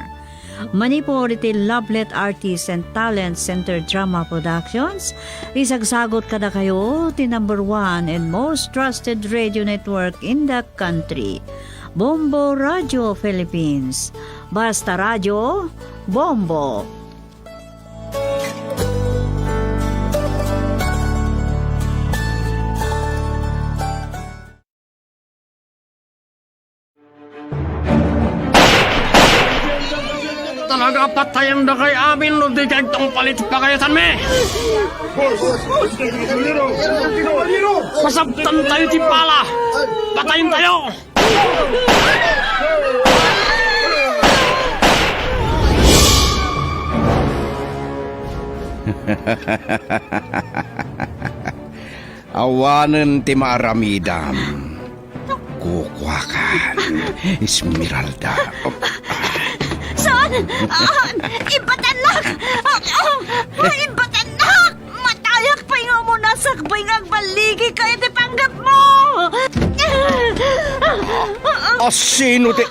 Manipud iti Lablet Artists and Talent Center Drama Productions, isagsagut kadakayo ti number one and most trusted radio network in the country, Bombo Radio Philippines. Basta Radio, Bombo! Talaga, Patayendakay amin no di kayagtungpal iti pagayatanmi! Pasabtantayo ti bala! Patayentayo! Awanen ti maaramidam. Kukuakan, Esmeralda. Saan? Ah, ibatannak! Ah, ah, ibatannak! Matayak pay nga umuna sakbay nga agballigika iti panggepmo! Asino ti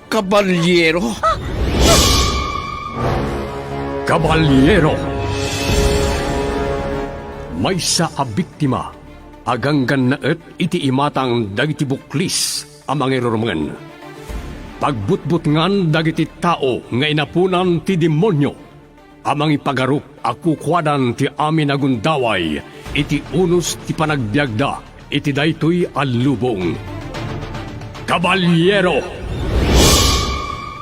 Kabaliero? Kabaliero. Maysa a biktima a ganggannaet iti imatang dagiti buklis a mangirurumen. Pagbutbutngan dagiti tao nga inaponan ti demonio a mangipagarup a kukuadan ti amin a gundaway iti unos ti panagbiagda iti daytoy a lubong. Kabaliero!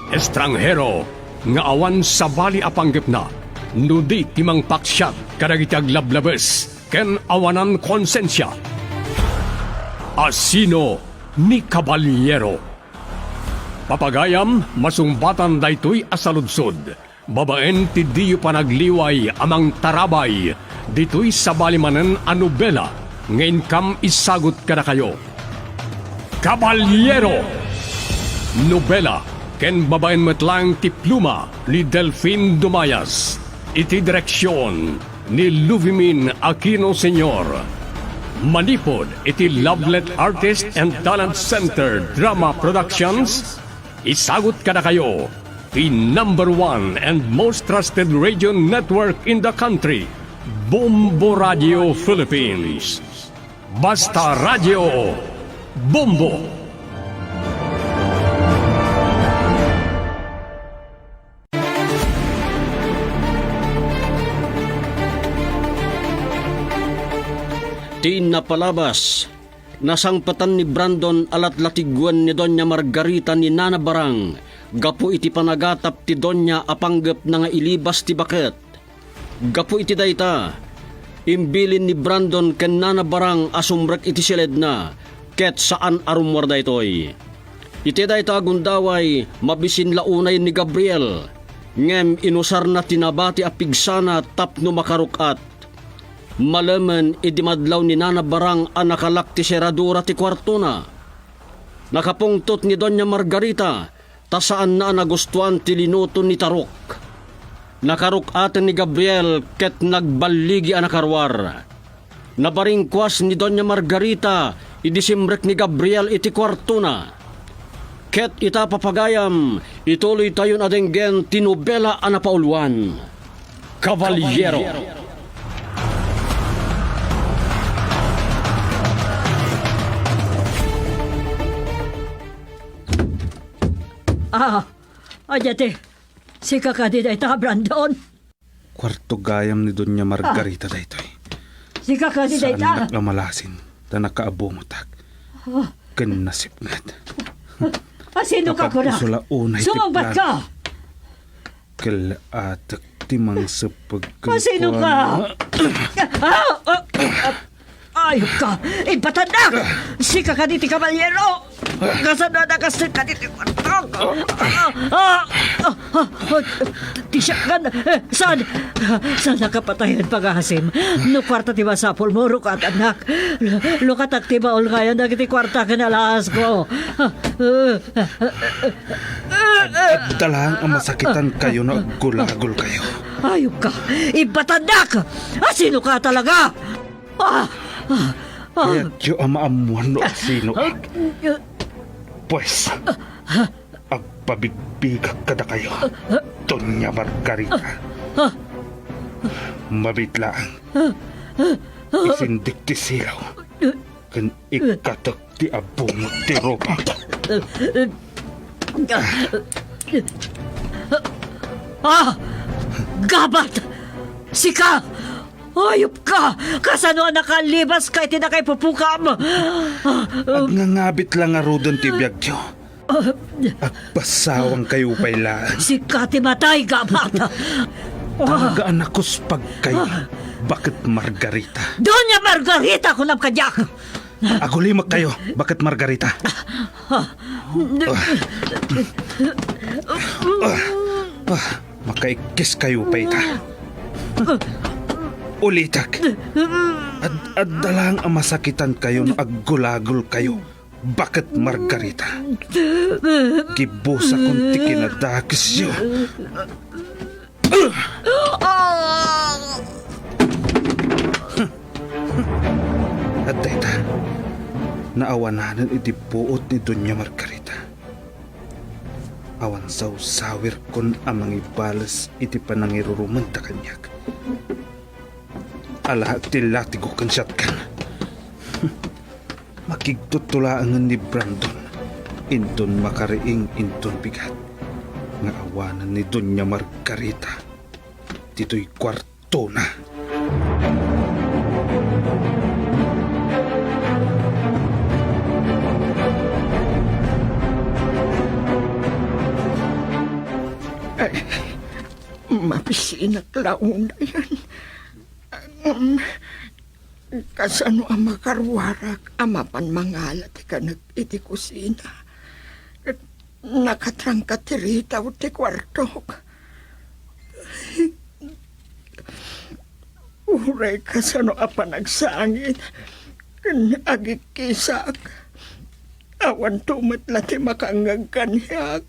Estranghero nga awan sabali a panggepna no di ti mangpaksiat kadagiti aglablabes ken awanan konsensia. Asino ni Kabaliero? Papagayam, masungbatan daytoy a saludsod. Babaen ti diyo panagliway a mangtarabay ditoy sabali manen a nobela nga inkam isagut kadakayo. Kabaliero! Nobela ken babaen met laeng ti pluma ni Delfin Dumayas iti direksion ni Luvimin Aquino Senior. Manipud iti Lovelet Artist and Talent Center Drama Productions, isagut kadakayo ti number one and most trusted radio network in the country, Bombo Radio Philippines. Basta Radio Bombo. Ti napalabas, nasangpetan ni Brandon a latlatiguen ni Doña Margarita ni Nana Barang gapu iti panagatap ti doña a panggepna nga ilibas ti baket. Gapu iti dayta, imbilin ni Brandon ken Nana Barang a sumrek iti siledna, ket saan a rummuar daytoy. Iti dayta a gundaway, mabisin la unay ni Gabriel, ngem inusarna ti nabati a pigsana tapno makaruk-at. Malemen idi madlaw ni Nana Barang a nakalak ti seradura ti kuartona. Nakapungtot ni Doña Margarita ta saanna a nagustuan ti linuto ni Tarok. Nakaruk-aten ni Gabriel ket nagballigi a nakaruar. Nabaringkuas ni Doña Margarita idi simrek ni Gabriel iti kuartona. Ket ita, papagayam, ituloytayon a denggen ti nobela a napauluan, Kabaliero. Ah, adya ti, sika kadi dayta, Brandon? Kuarto gayam ni Doña Margarita daytoy. Sika kadi dayta? Saannak a malasin ta nakaabungotak. Ah. Ken nasipnget. Ah, sino ka, kuna? Napag-iso la unay ti plan. Sumungbat ka! Kal-atek ti mangseppeg kenkuana. Ah, sino ka? Ah, ah, ah. Ayop ka! Ibatannak! Sika kadi ti kabaliero! Kasano a nakasdek kadi ti kuartok? Ah, ah, ah, ah, ah, ti siak kan, eh, saan? Saan nakapatayan, pangaasim? No kuarta ti masapulmo, rukatannak. Lukatak ti baul ngayon dagiti kuarta ken alaasko. Ad-, adda laeng a masakitankayo no aggulagolkayo. Ayop ka! Ibatannak! Ah, sino ka talaga? Ah! Ah! Ah! Kayatyo a maammuan no asinoak. Pues, agpabigbigak kadakayo, Doña Margarita. Mabiit laeng, isindik ti silaw ken ikkatek ti abungot ti rupak. Ah! Gabat! Sika! Ayop ka! Kasano a nakalibas ka iti nakaipupukam? Ah! Agngangabit la ngaruden ti biagyo. Agpasawangkayo pay laeng. Sika ti matay, Gabata. Tagaan a kuspagkayo, baket Margarita. Doña Margarita, kunam kadiak. Agulimekkayo, baket Margarita. Ah, ah, ah, makaikkiskayo pay ita. Ulitek. Ad-, adda laeng a masakitankayo no aggulagolkayo, baket Margarita. Gibusakon ti kinadakesyo. Adda ita, naawananen iti buot ni Doña Margarita. Awan sawsawirkon a mangibales iti panangirurumenda kaniak. Alaek ti latigo ken shotgun. Makigtutto laengen ni Brandon. Inton makariing, inton bigat. Nga awanen ni Doña Margarita ditoy kuartona. Ay, mabisinak la unayen. Ngem, kasano a makaruarak a mapan mangala ti kanek iti kusina? Ket nakatrangka ti ritaw ti kuartok. Uray kasano a panagsangit ken agikkisak, awanto met la ti makangngeg kaniak.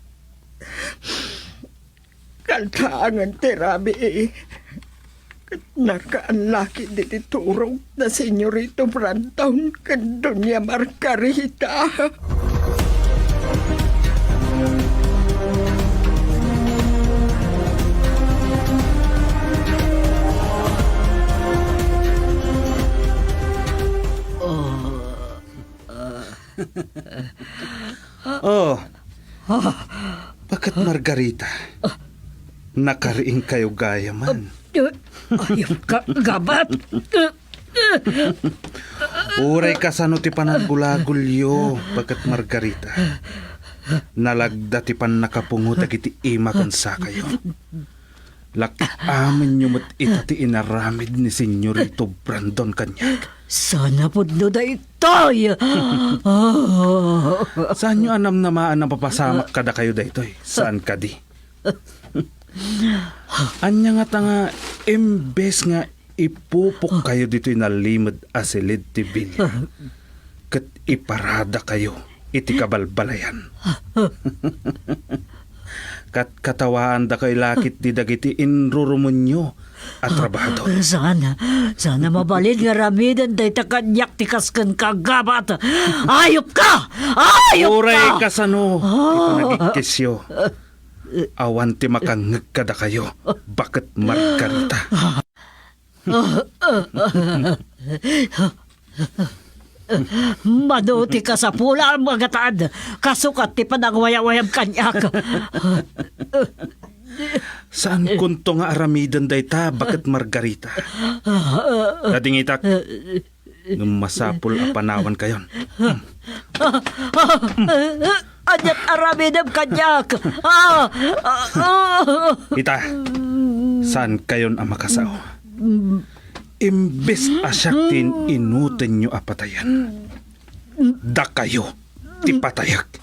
Kaltaangen ti rabii. Ket nakaallakid iti turog da Senyorito Brandon ken Doña Margarita. Oh. Oh. Baket Margarita, nakariingkayo gayamen. Ayupka, Gabat. Uray kasano ti pananggulagolyo, baket Margarita. Nalagda ti pannakapungo dagiti ima ken sakayo. Lak-amenyo met ita ti inaramid ni Senyorito Brandon kaniak. Saan a pudno daytoy! Saanyo a namnamaan a mapasamak kadakayo daytoy? Saan kadi? Ania ngata nga imbes nga ipupokkayo ditoy nalimed a silid ti bilia, ket iparadakayo iti kabalbalayan. Kat-, katawaandakayo la ketdi dagiti inrurumonyo a trabahador. Saan, saan a mabalin nga aramiden dayta kaniak ti kas kenka, Gabat. Ayupka! Ayupka! Uray kasano ti panagikkisyo, awan ti makangngeg kadakayo, baket Margarita. Mano ti kasapulam, Agatad, kasukat ti panangwayawayam kaniak. Saankonto nga aramiden dayta, baket Margarita. Nadingitak. Ngem masapul a panawankayon. Aniat aramidem kaniak? Ah! Ah! Ah! Ita, saankayon a makasao. Imbes a siak ti in-inutenyo a patayen, dakayo ti patayek.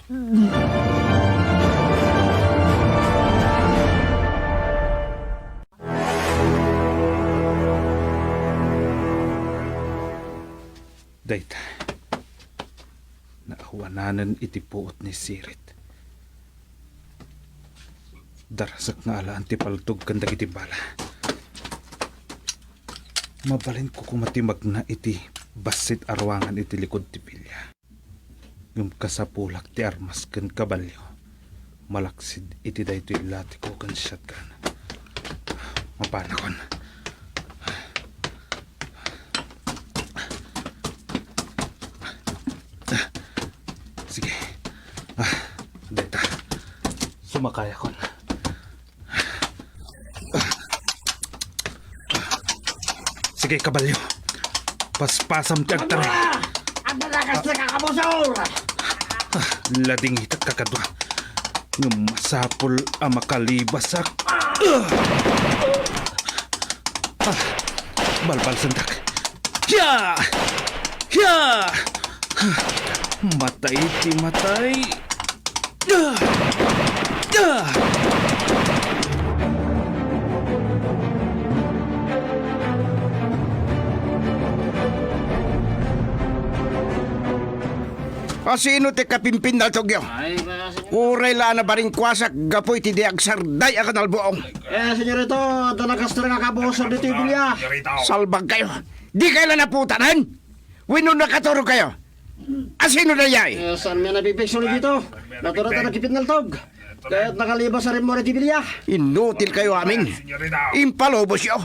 Dayta, naawananen iti puot ni Sirit. Darasek nga alaan ti paltog ken dagiti bala. Mabalinko koma ti magna iti bassit a ruangan iti likud ti bilia. Ngem kasapulak ti armas ken kabalio. Malaksid iti daytoy latigo ken shotgun. Mapanakon. Sige. Ah, dayta. Sumakayakon. Sige, kabalyo. Paspasam ti agtaray. Agtarakas na kakabusor! Ah, ladingitak, kakadua. Ngem masapul a makalibasak. Ah! Ah, balbalsentak. Hiya! Hiya! Matay ti matay. Ah! Ah! Asino ti kapimpinnaltogyo? Ay, eh, senyor. Uray la a nabaringkuasak gapu iti di agsarday a kanalbuong. Eh, senyorito, adda nakastrek a kabusor ditoy bilya. Salbagkayo. Dikay la naputanen? Wenno nakaturogkayo? Asino daydiay? Eh, saan mi a napipikso dito? Naturata nakipinnaltog. Ket nakalibas a rimmuar iti bilya. Inutilkayo amin. Impalubosyo.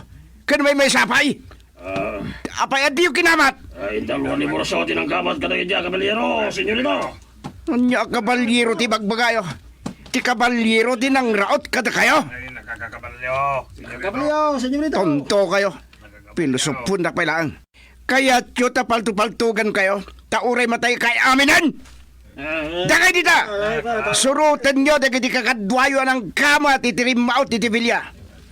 Ken maymaysa pay. Ah. Apay a diyo kinamat? Ay, dua libo ti nanggamat kadagiti a kabalero, senyorito. Ania a kabalero ti bagbagayo? Ti kabalero ti nangraot kadakayo? Ay, nakakakabalyo, senyorito. Kabalyo, senyorito. Tontokayo. Pilosoponak pay laeng. Kayatyo ta paltopaltogankayo, ta uray mataykayo aminen. Ah, ah. Dagay dita! Ah, ah, ah. Surotenyo dagiti kakaduayo a nanggamat iti rimmaot iti bilya.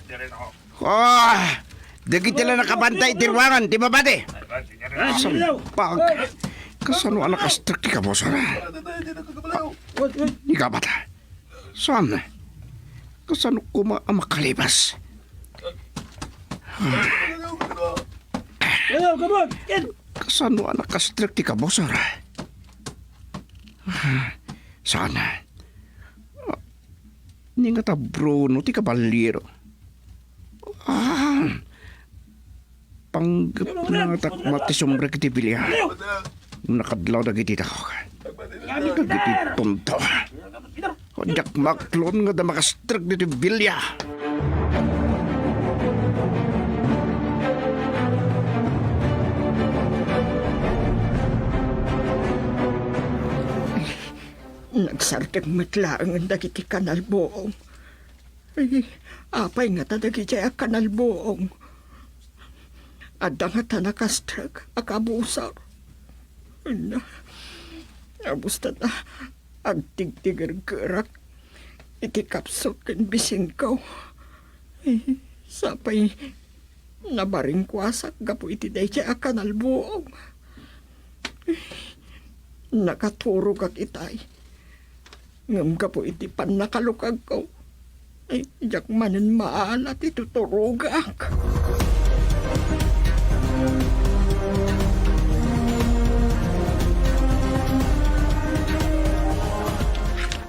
Senyorito. Ah, dagiti la nakabantay iti ruangan ti mabati. Sampag. Kasano a nakastrek ti kabusor? Ni kabata. Saan? Kasano koma a makalibas? Kasano a nakastrek ti kabusor? Saan? Ni nga ta Bruno ti kabalero. Ah, panggep nga takmat ti sumrek iti bilya. Nakadlaw dagiti tao. Dagiti tonto. Diak maklon nga adda makastrek ditoy bilya. Nagsardeng met laengen dagiti kanalbuong. Ay, apay ngata dagidiay a kanalbuong? Adda ngata nakastrek a kabusor? Na, nabusta ta agtigtigergerak iti kapsut ken bisinko. Ay, sapay nabaringkuasak gapu iti daydiay a kanalbuong. Nakaturogak itay. Ngem gapu iti pannakalukagko, ay, diak manen maala ti tuturogak.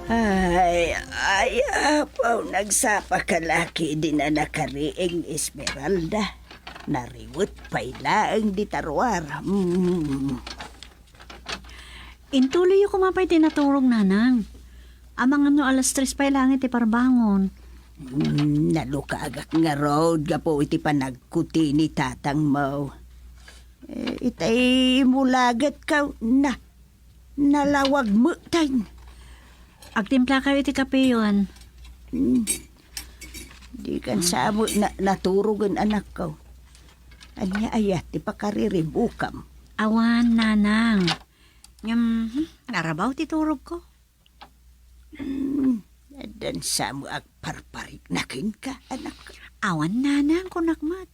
Ay, ay, apo, nagsapa ka la ketdin a nakariing, Esmeralda. Nariwet pay laeng dita ruar. Mm. Intuloyyo koma pay ti naturog, nanang. Amangan no alas tres pay laeng ti parbangon. Mm, nalukagak ngarud gapu iti panagkuti ni tatangmo. Eh, itay imulagetka, na, nalawag metten. Agtimplakayo iti kapeyon. Mm. Dikan sa amo na, naturogen, anakko. Ania aya ti pakariribukam? Awan, nanang. Ngem, hmm, narabaw ti turogko. Hmm, addan sa amo agparparikna kenka, anak. Awan, nanang, kunak met.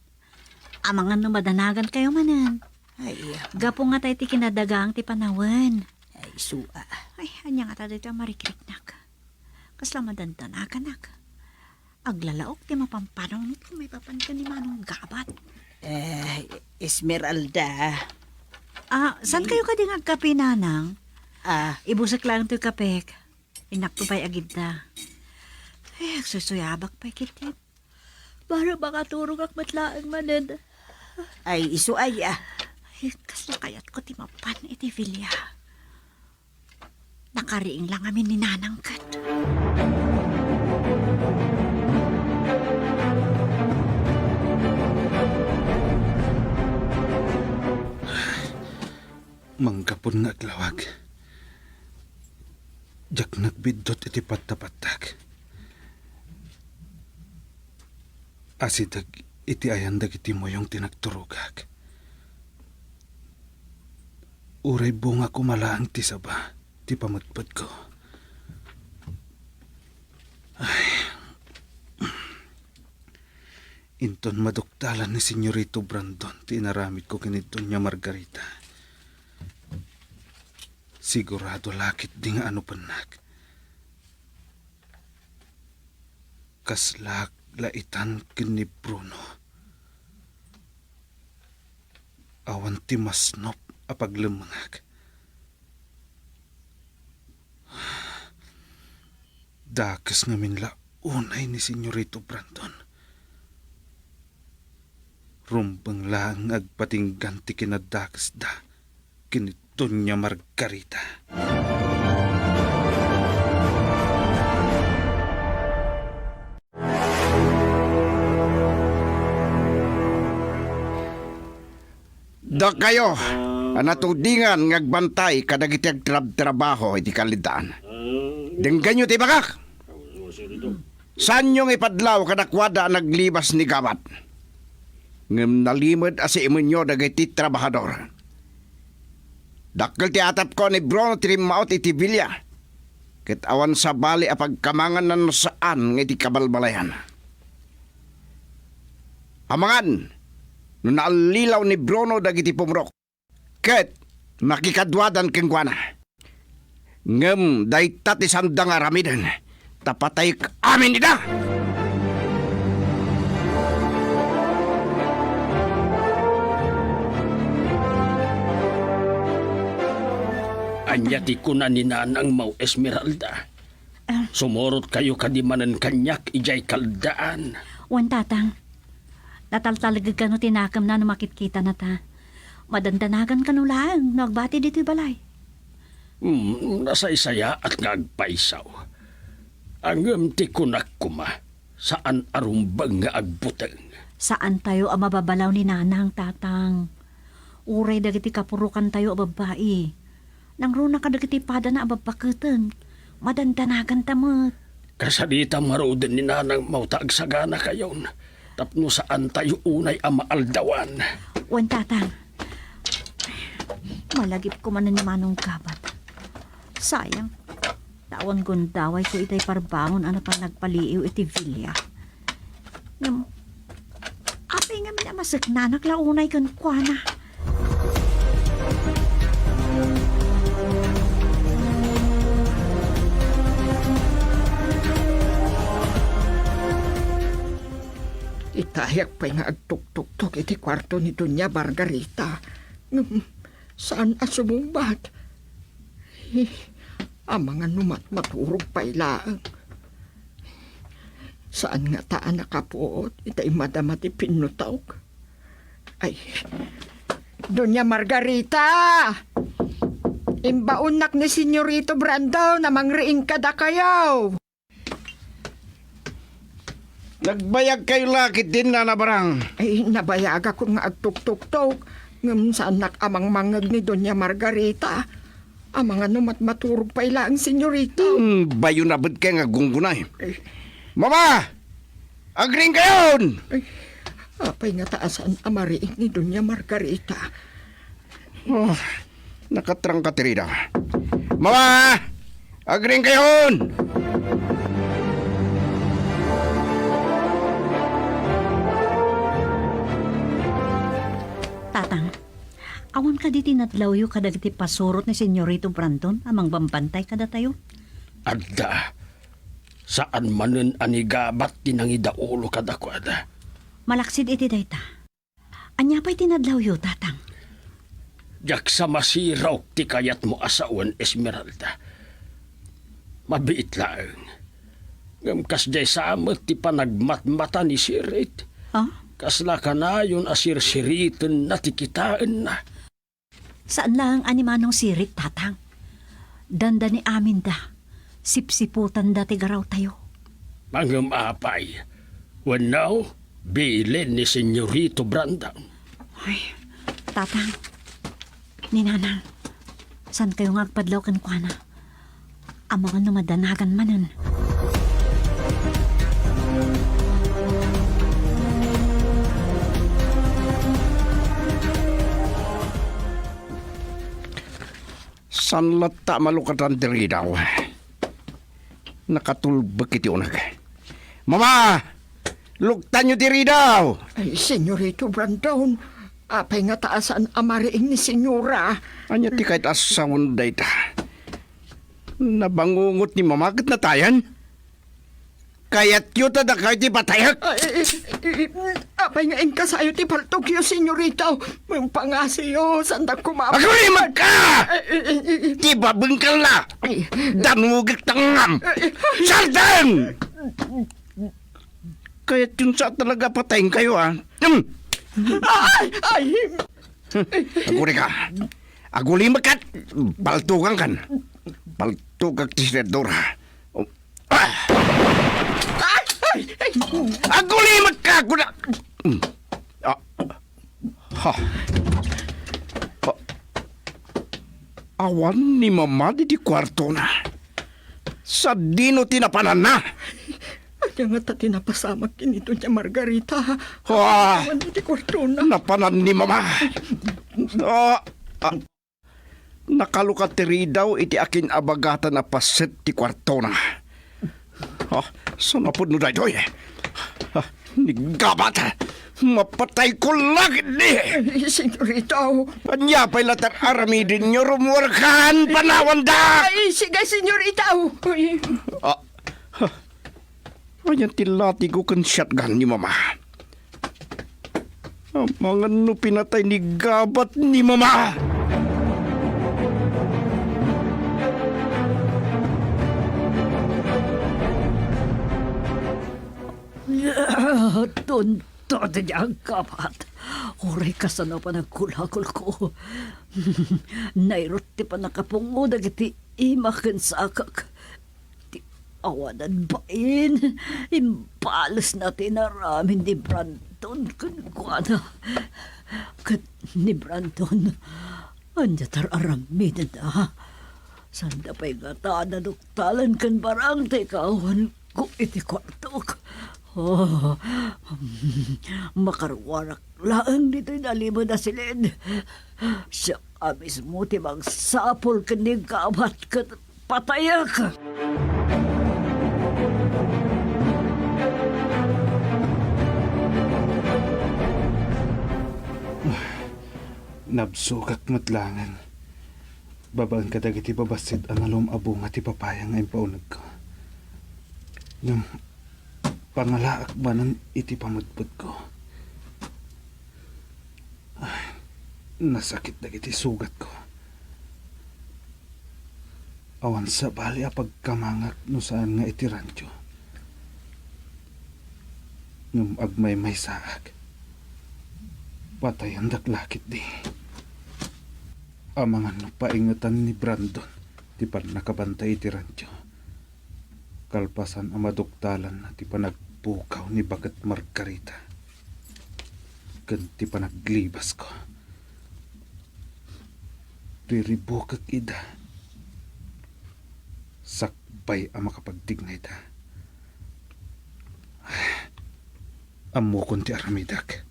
Amangan no madanagankayo manen. Ay, iya. Gapu nga tay ti kinadagaang ti panawen. Ay, isu a. Ay, ania ngata daytoy a marikriknak? Kasla madandanaganak. Aglalaok ti mapampanaw no ti maipapan ken ni Manong Gabat. Eh, Esmeralda. Ah, saan kayo kadi nga agkape, nanang? Ah. Ibusek laeng toy kapek. Innakto pay agidda. Eh, agsuysuyabak pay ketdin. Para makaturogak met laeng manen. Ay, isu aya. Ay, kasla kayatko ti mapan iti villa. Nakariing la ngamin ni nanang ket. Manggapun nga aglawag, diak nagbiddut iti pattapattak. Asideg iti ayan dagiti muyong ti nagturogak. Uray bunga koma laeng ti saba, ti pamedpedko. Ay. Inton maduktalan ni Senyorito Brandon ti inaramidko ken ni Doña Margarita, sigurado la ketdi nga anupennak. Kaslaak la itan ken ni Bruno. Awan ti masnop a paglemmengak. Dakes ngamin la unay ni Senyorito Brandon. Rumbeng laeng nga agpatinggan ti kinadakesda ken ni Doña Margarita. Dakayo a natudingan nga agbantay kadagiti agtrabtrabaho iti kaliddaan. Denggenyo ti ibagak! Saanyo nga ipadlaw kadakuada a naglibas ni Gabat. Ngem nalimed a siimenyo dagiti trabahador. Dakkel ti atapko ni Bruno ti rimmaut iti bilia, ket awan sabali a pagkamanganna no saan nga iti kabalbalayan. Amangan no naallilaw ni Bruno dagiti pumrok, ket makikaduadan kenkuana. Ngem dayta ti saanda nga aramiden, ta patayek amin ida! Ania ti kuna ni nanangmo, Esmeralda? Ah. Sumurotkayo kadi manen kaniak idiay kaldaan? Wen, Tatang. Nataltalged kano ti nakemna no makitkitana ta. Madandanagan kano laeng no agbati ditoy balay. Hmm, nasaysayaat nga agpayso. Ngem ti kunak koma, saan a rumbeng nga agbuteng. Saantayo a mababalaw ni Nanang, Tatang. Uray dagiti kapurokantayo a babbai, nangruna kadagiti padana a babbaketen, madandanaganta met. Kasaditam ngaruden ni nanangmo ta agsaganakayon tapno saantayo unay a maaldawan. Wen, Tatang. Malagipko manen ni Manong Gabat. Sayang. Ta awan gundawayko itay parbangon a napan nagpaliiw iti villa. Ngem, apay ngamin a maseknanak la unay kenkuana? Itayak pay nga agtuktuktok iti kuarto ni Doña Margarita. Ngem, saan a sumungbat. Eh, amangan no mat-, maturog pay laeng. Saan ngata a nakapuot itay madama ti pinnutog. Ay, Doña Margarita! Imbaonnak ni Senyorito Brandon a mangriing kadakayo. Nagbayagkayo la ketdin, Nana Barang. Ay, nabayagakon nga agtuktuktok, ngem saannak a mangmangngeg ni Doña Margarita. Amangan no mat-, maturog pay laeng, Senyorita. Hmm, bayo na bet kay nga gunggunay. Ay. Mama! Agriingkayon! Ay, apay ngata a saan a mariing ni Doña Margarita? Oh, nakatrangka ti rida. Mama! Agriingkayon! Tatang, awan kadi ti nadlawyo kadagiti pasurot ni Senyorito Brandon a mangbambantay kadatayo? Adda. Saan manen a ni Gabat ti nangidaulo kadakuada. Malaksid iti dayta. Ania pay ti nadlawyo, Tatang? Diak sa masirok ti kayatmo a sawen, Esmeralda. Mabiit laeng. Ngem kasdiay sa met ti panagmatmata ni Sirit. Ha? Kasla kanayon a sirsiritenna ti kitaenna. Saan laeng a ni Manong Sirit, Tatang. Dandani aminda. Sipsiputanda ti garawtayo. Ngem apay, wenno bilin ni Senyorito Brandon? Ay, Tatang, ni Nanang, saankayo nga agpadlaw kenkuana? Amangan no madanagan manen. Saan latta a malukatan ti ridaw? Nakatulbek iti uneg. Mama! Luktanyo ti ridaw! Ay, Senyorito Brandon, apay nga ta a saan a mariing ni Senyora? Ania ti kayat a sawen dayta? Nabangungot ni Mama ket natayan? Kayatyo ta dakayo ti patayak? Ay, ay, ay, ay, apay nga inkasayo ti paltogyo, Senyorito? Mangpangasiyo, saan ta kumapay? Agulimekka! Ay, ay, ay, ay, ay. Ti babengkal la! Ay. Danugek ta ngam! Ay, ay. Sarden! Kayatyon sa talaga patayenkayo, ah. Hmm. Ay, ay. Hmm. Aguli ka. Agulimekka. Paltugan kan. Paltugak ti senadora. Ah! Ay, ay, ay. Agulimekka, kuna. Hmm. Ah. Ha. Ha. Awan ni Mama ditoy kuartona. Sadino ti napananna? Ania ngata ti napasamak ken ni Doña Margarita? Ah! Awan ditoy kuartona. Napanan ni Mama. Ah, ah. Nakalukat ti ridaw iti akin-abagatan a paset ti kuartona. Ah, saan a pudno daytoy? Ah, niggabat! Mapatayko la ketdi! Ay, Senyorito. Ania pay latta ti aramidenyo? Rummuarkan! Panawandak! Ay, sige, Senyorito. Ay. Ah, ah. Ayan ti latigo ken shotgun ni Mama. Amangan no pinatay ni gabat ni Mama! Tonto ti gabat. Uray kasano panagkulakol ko. Nairut ti pannakapungo dagiti ima ken sakak. Ti awanan bain, imbalesna ti inaramid ni Brandon kenkuana. Ket ni Brandon, ania ti ar-aramidenna? Sanda pay ngata a naduktalan ken barang ti ikaawanko iti kuartok. Oh, makaruarak laeng ditoy nalimed a silid. Siak a mismo ti mangsapul ken ni gabat ket patayak. Nabsogak met laengen babaen kadagiti babassit a nalum a bunga ti papaya nga impaunegko. Ngem pangalaak manen iti pamedpedko. Ay, nasakit dagiti sugatko. Awan sabali a pagkamangak no saan nga iti rancho. Ngem agmaymaysaak, patayandak la ketdi. Amangan no paingetan ni Brandon ti pannakabantay iti rancho. Kalpasan a maduktalanna ti panagpukaw ni baket Margarita ken ti panaglibasko, riribukek ida sakbay a makapagtignayda. Ammokon ti aramidek.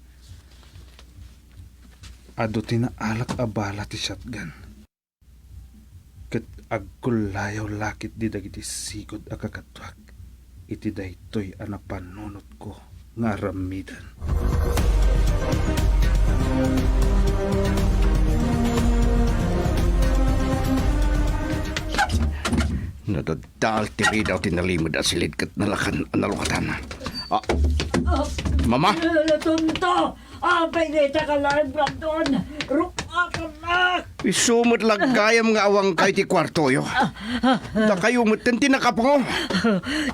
Adu ti naalak a bala ti shotgun. Ket agkullayaw la ketdi dagiti sigud a kakaduak iti daytoy a napanunotko nga aramiden. Nadadal ti ridaw ti nalimed a silid ket nalakan a nalukatan. Ah, Mama? Latunto! Apay nga ita ka laeng, Brandon? Rupakan na! Isu met la gayam nga awankayo ti kuartoyo. Dakayo metten ti nakapungo.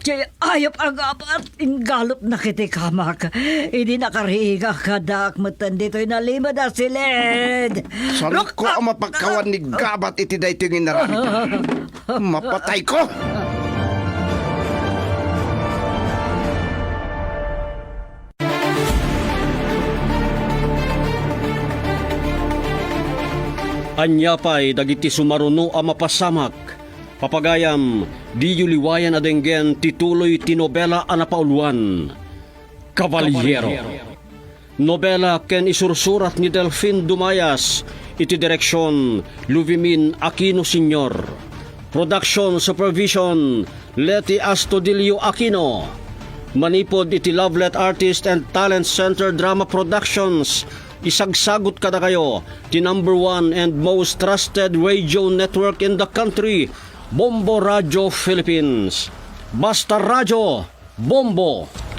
Ti ayup a gabat, inggalupnak iti kamak. Idi nakariingak, addaak metten ditoy nalimed a silid. Saanko a mapagkawan ni gabat iti daytoy nga inaramidna. Mapatayko! Ania pay dagiti sumaruno a mapasamak? Papagayam, diyo liwayan a denggen ti tuloy ti nobela a napauluan, Kabaliero. Nobela ken isursurat ni Delfin Dumayas, iti direksion, Luvimin Aquino Senior. Production supervision, Leti Astudillo Aquino. Manipud iti Lovelet Artist and Talent Center Drama Productions, isagsagut kadakayo ti number one and most trusted radio network in the country, Bombo Radio Philippines. Basta Radio, Bombo!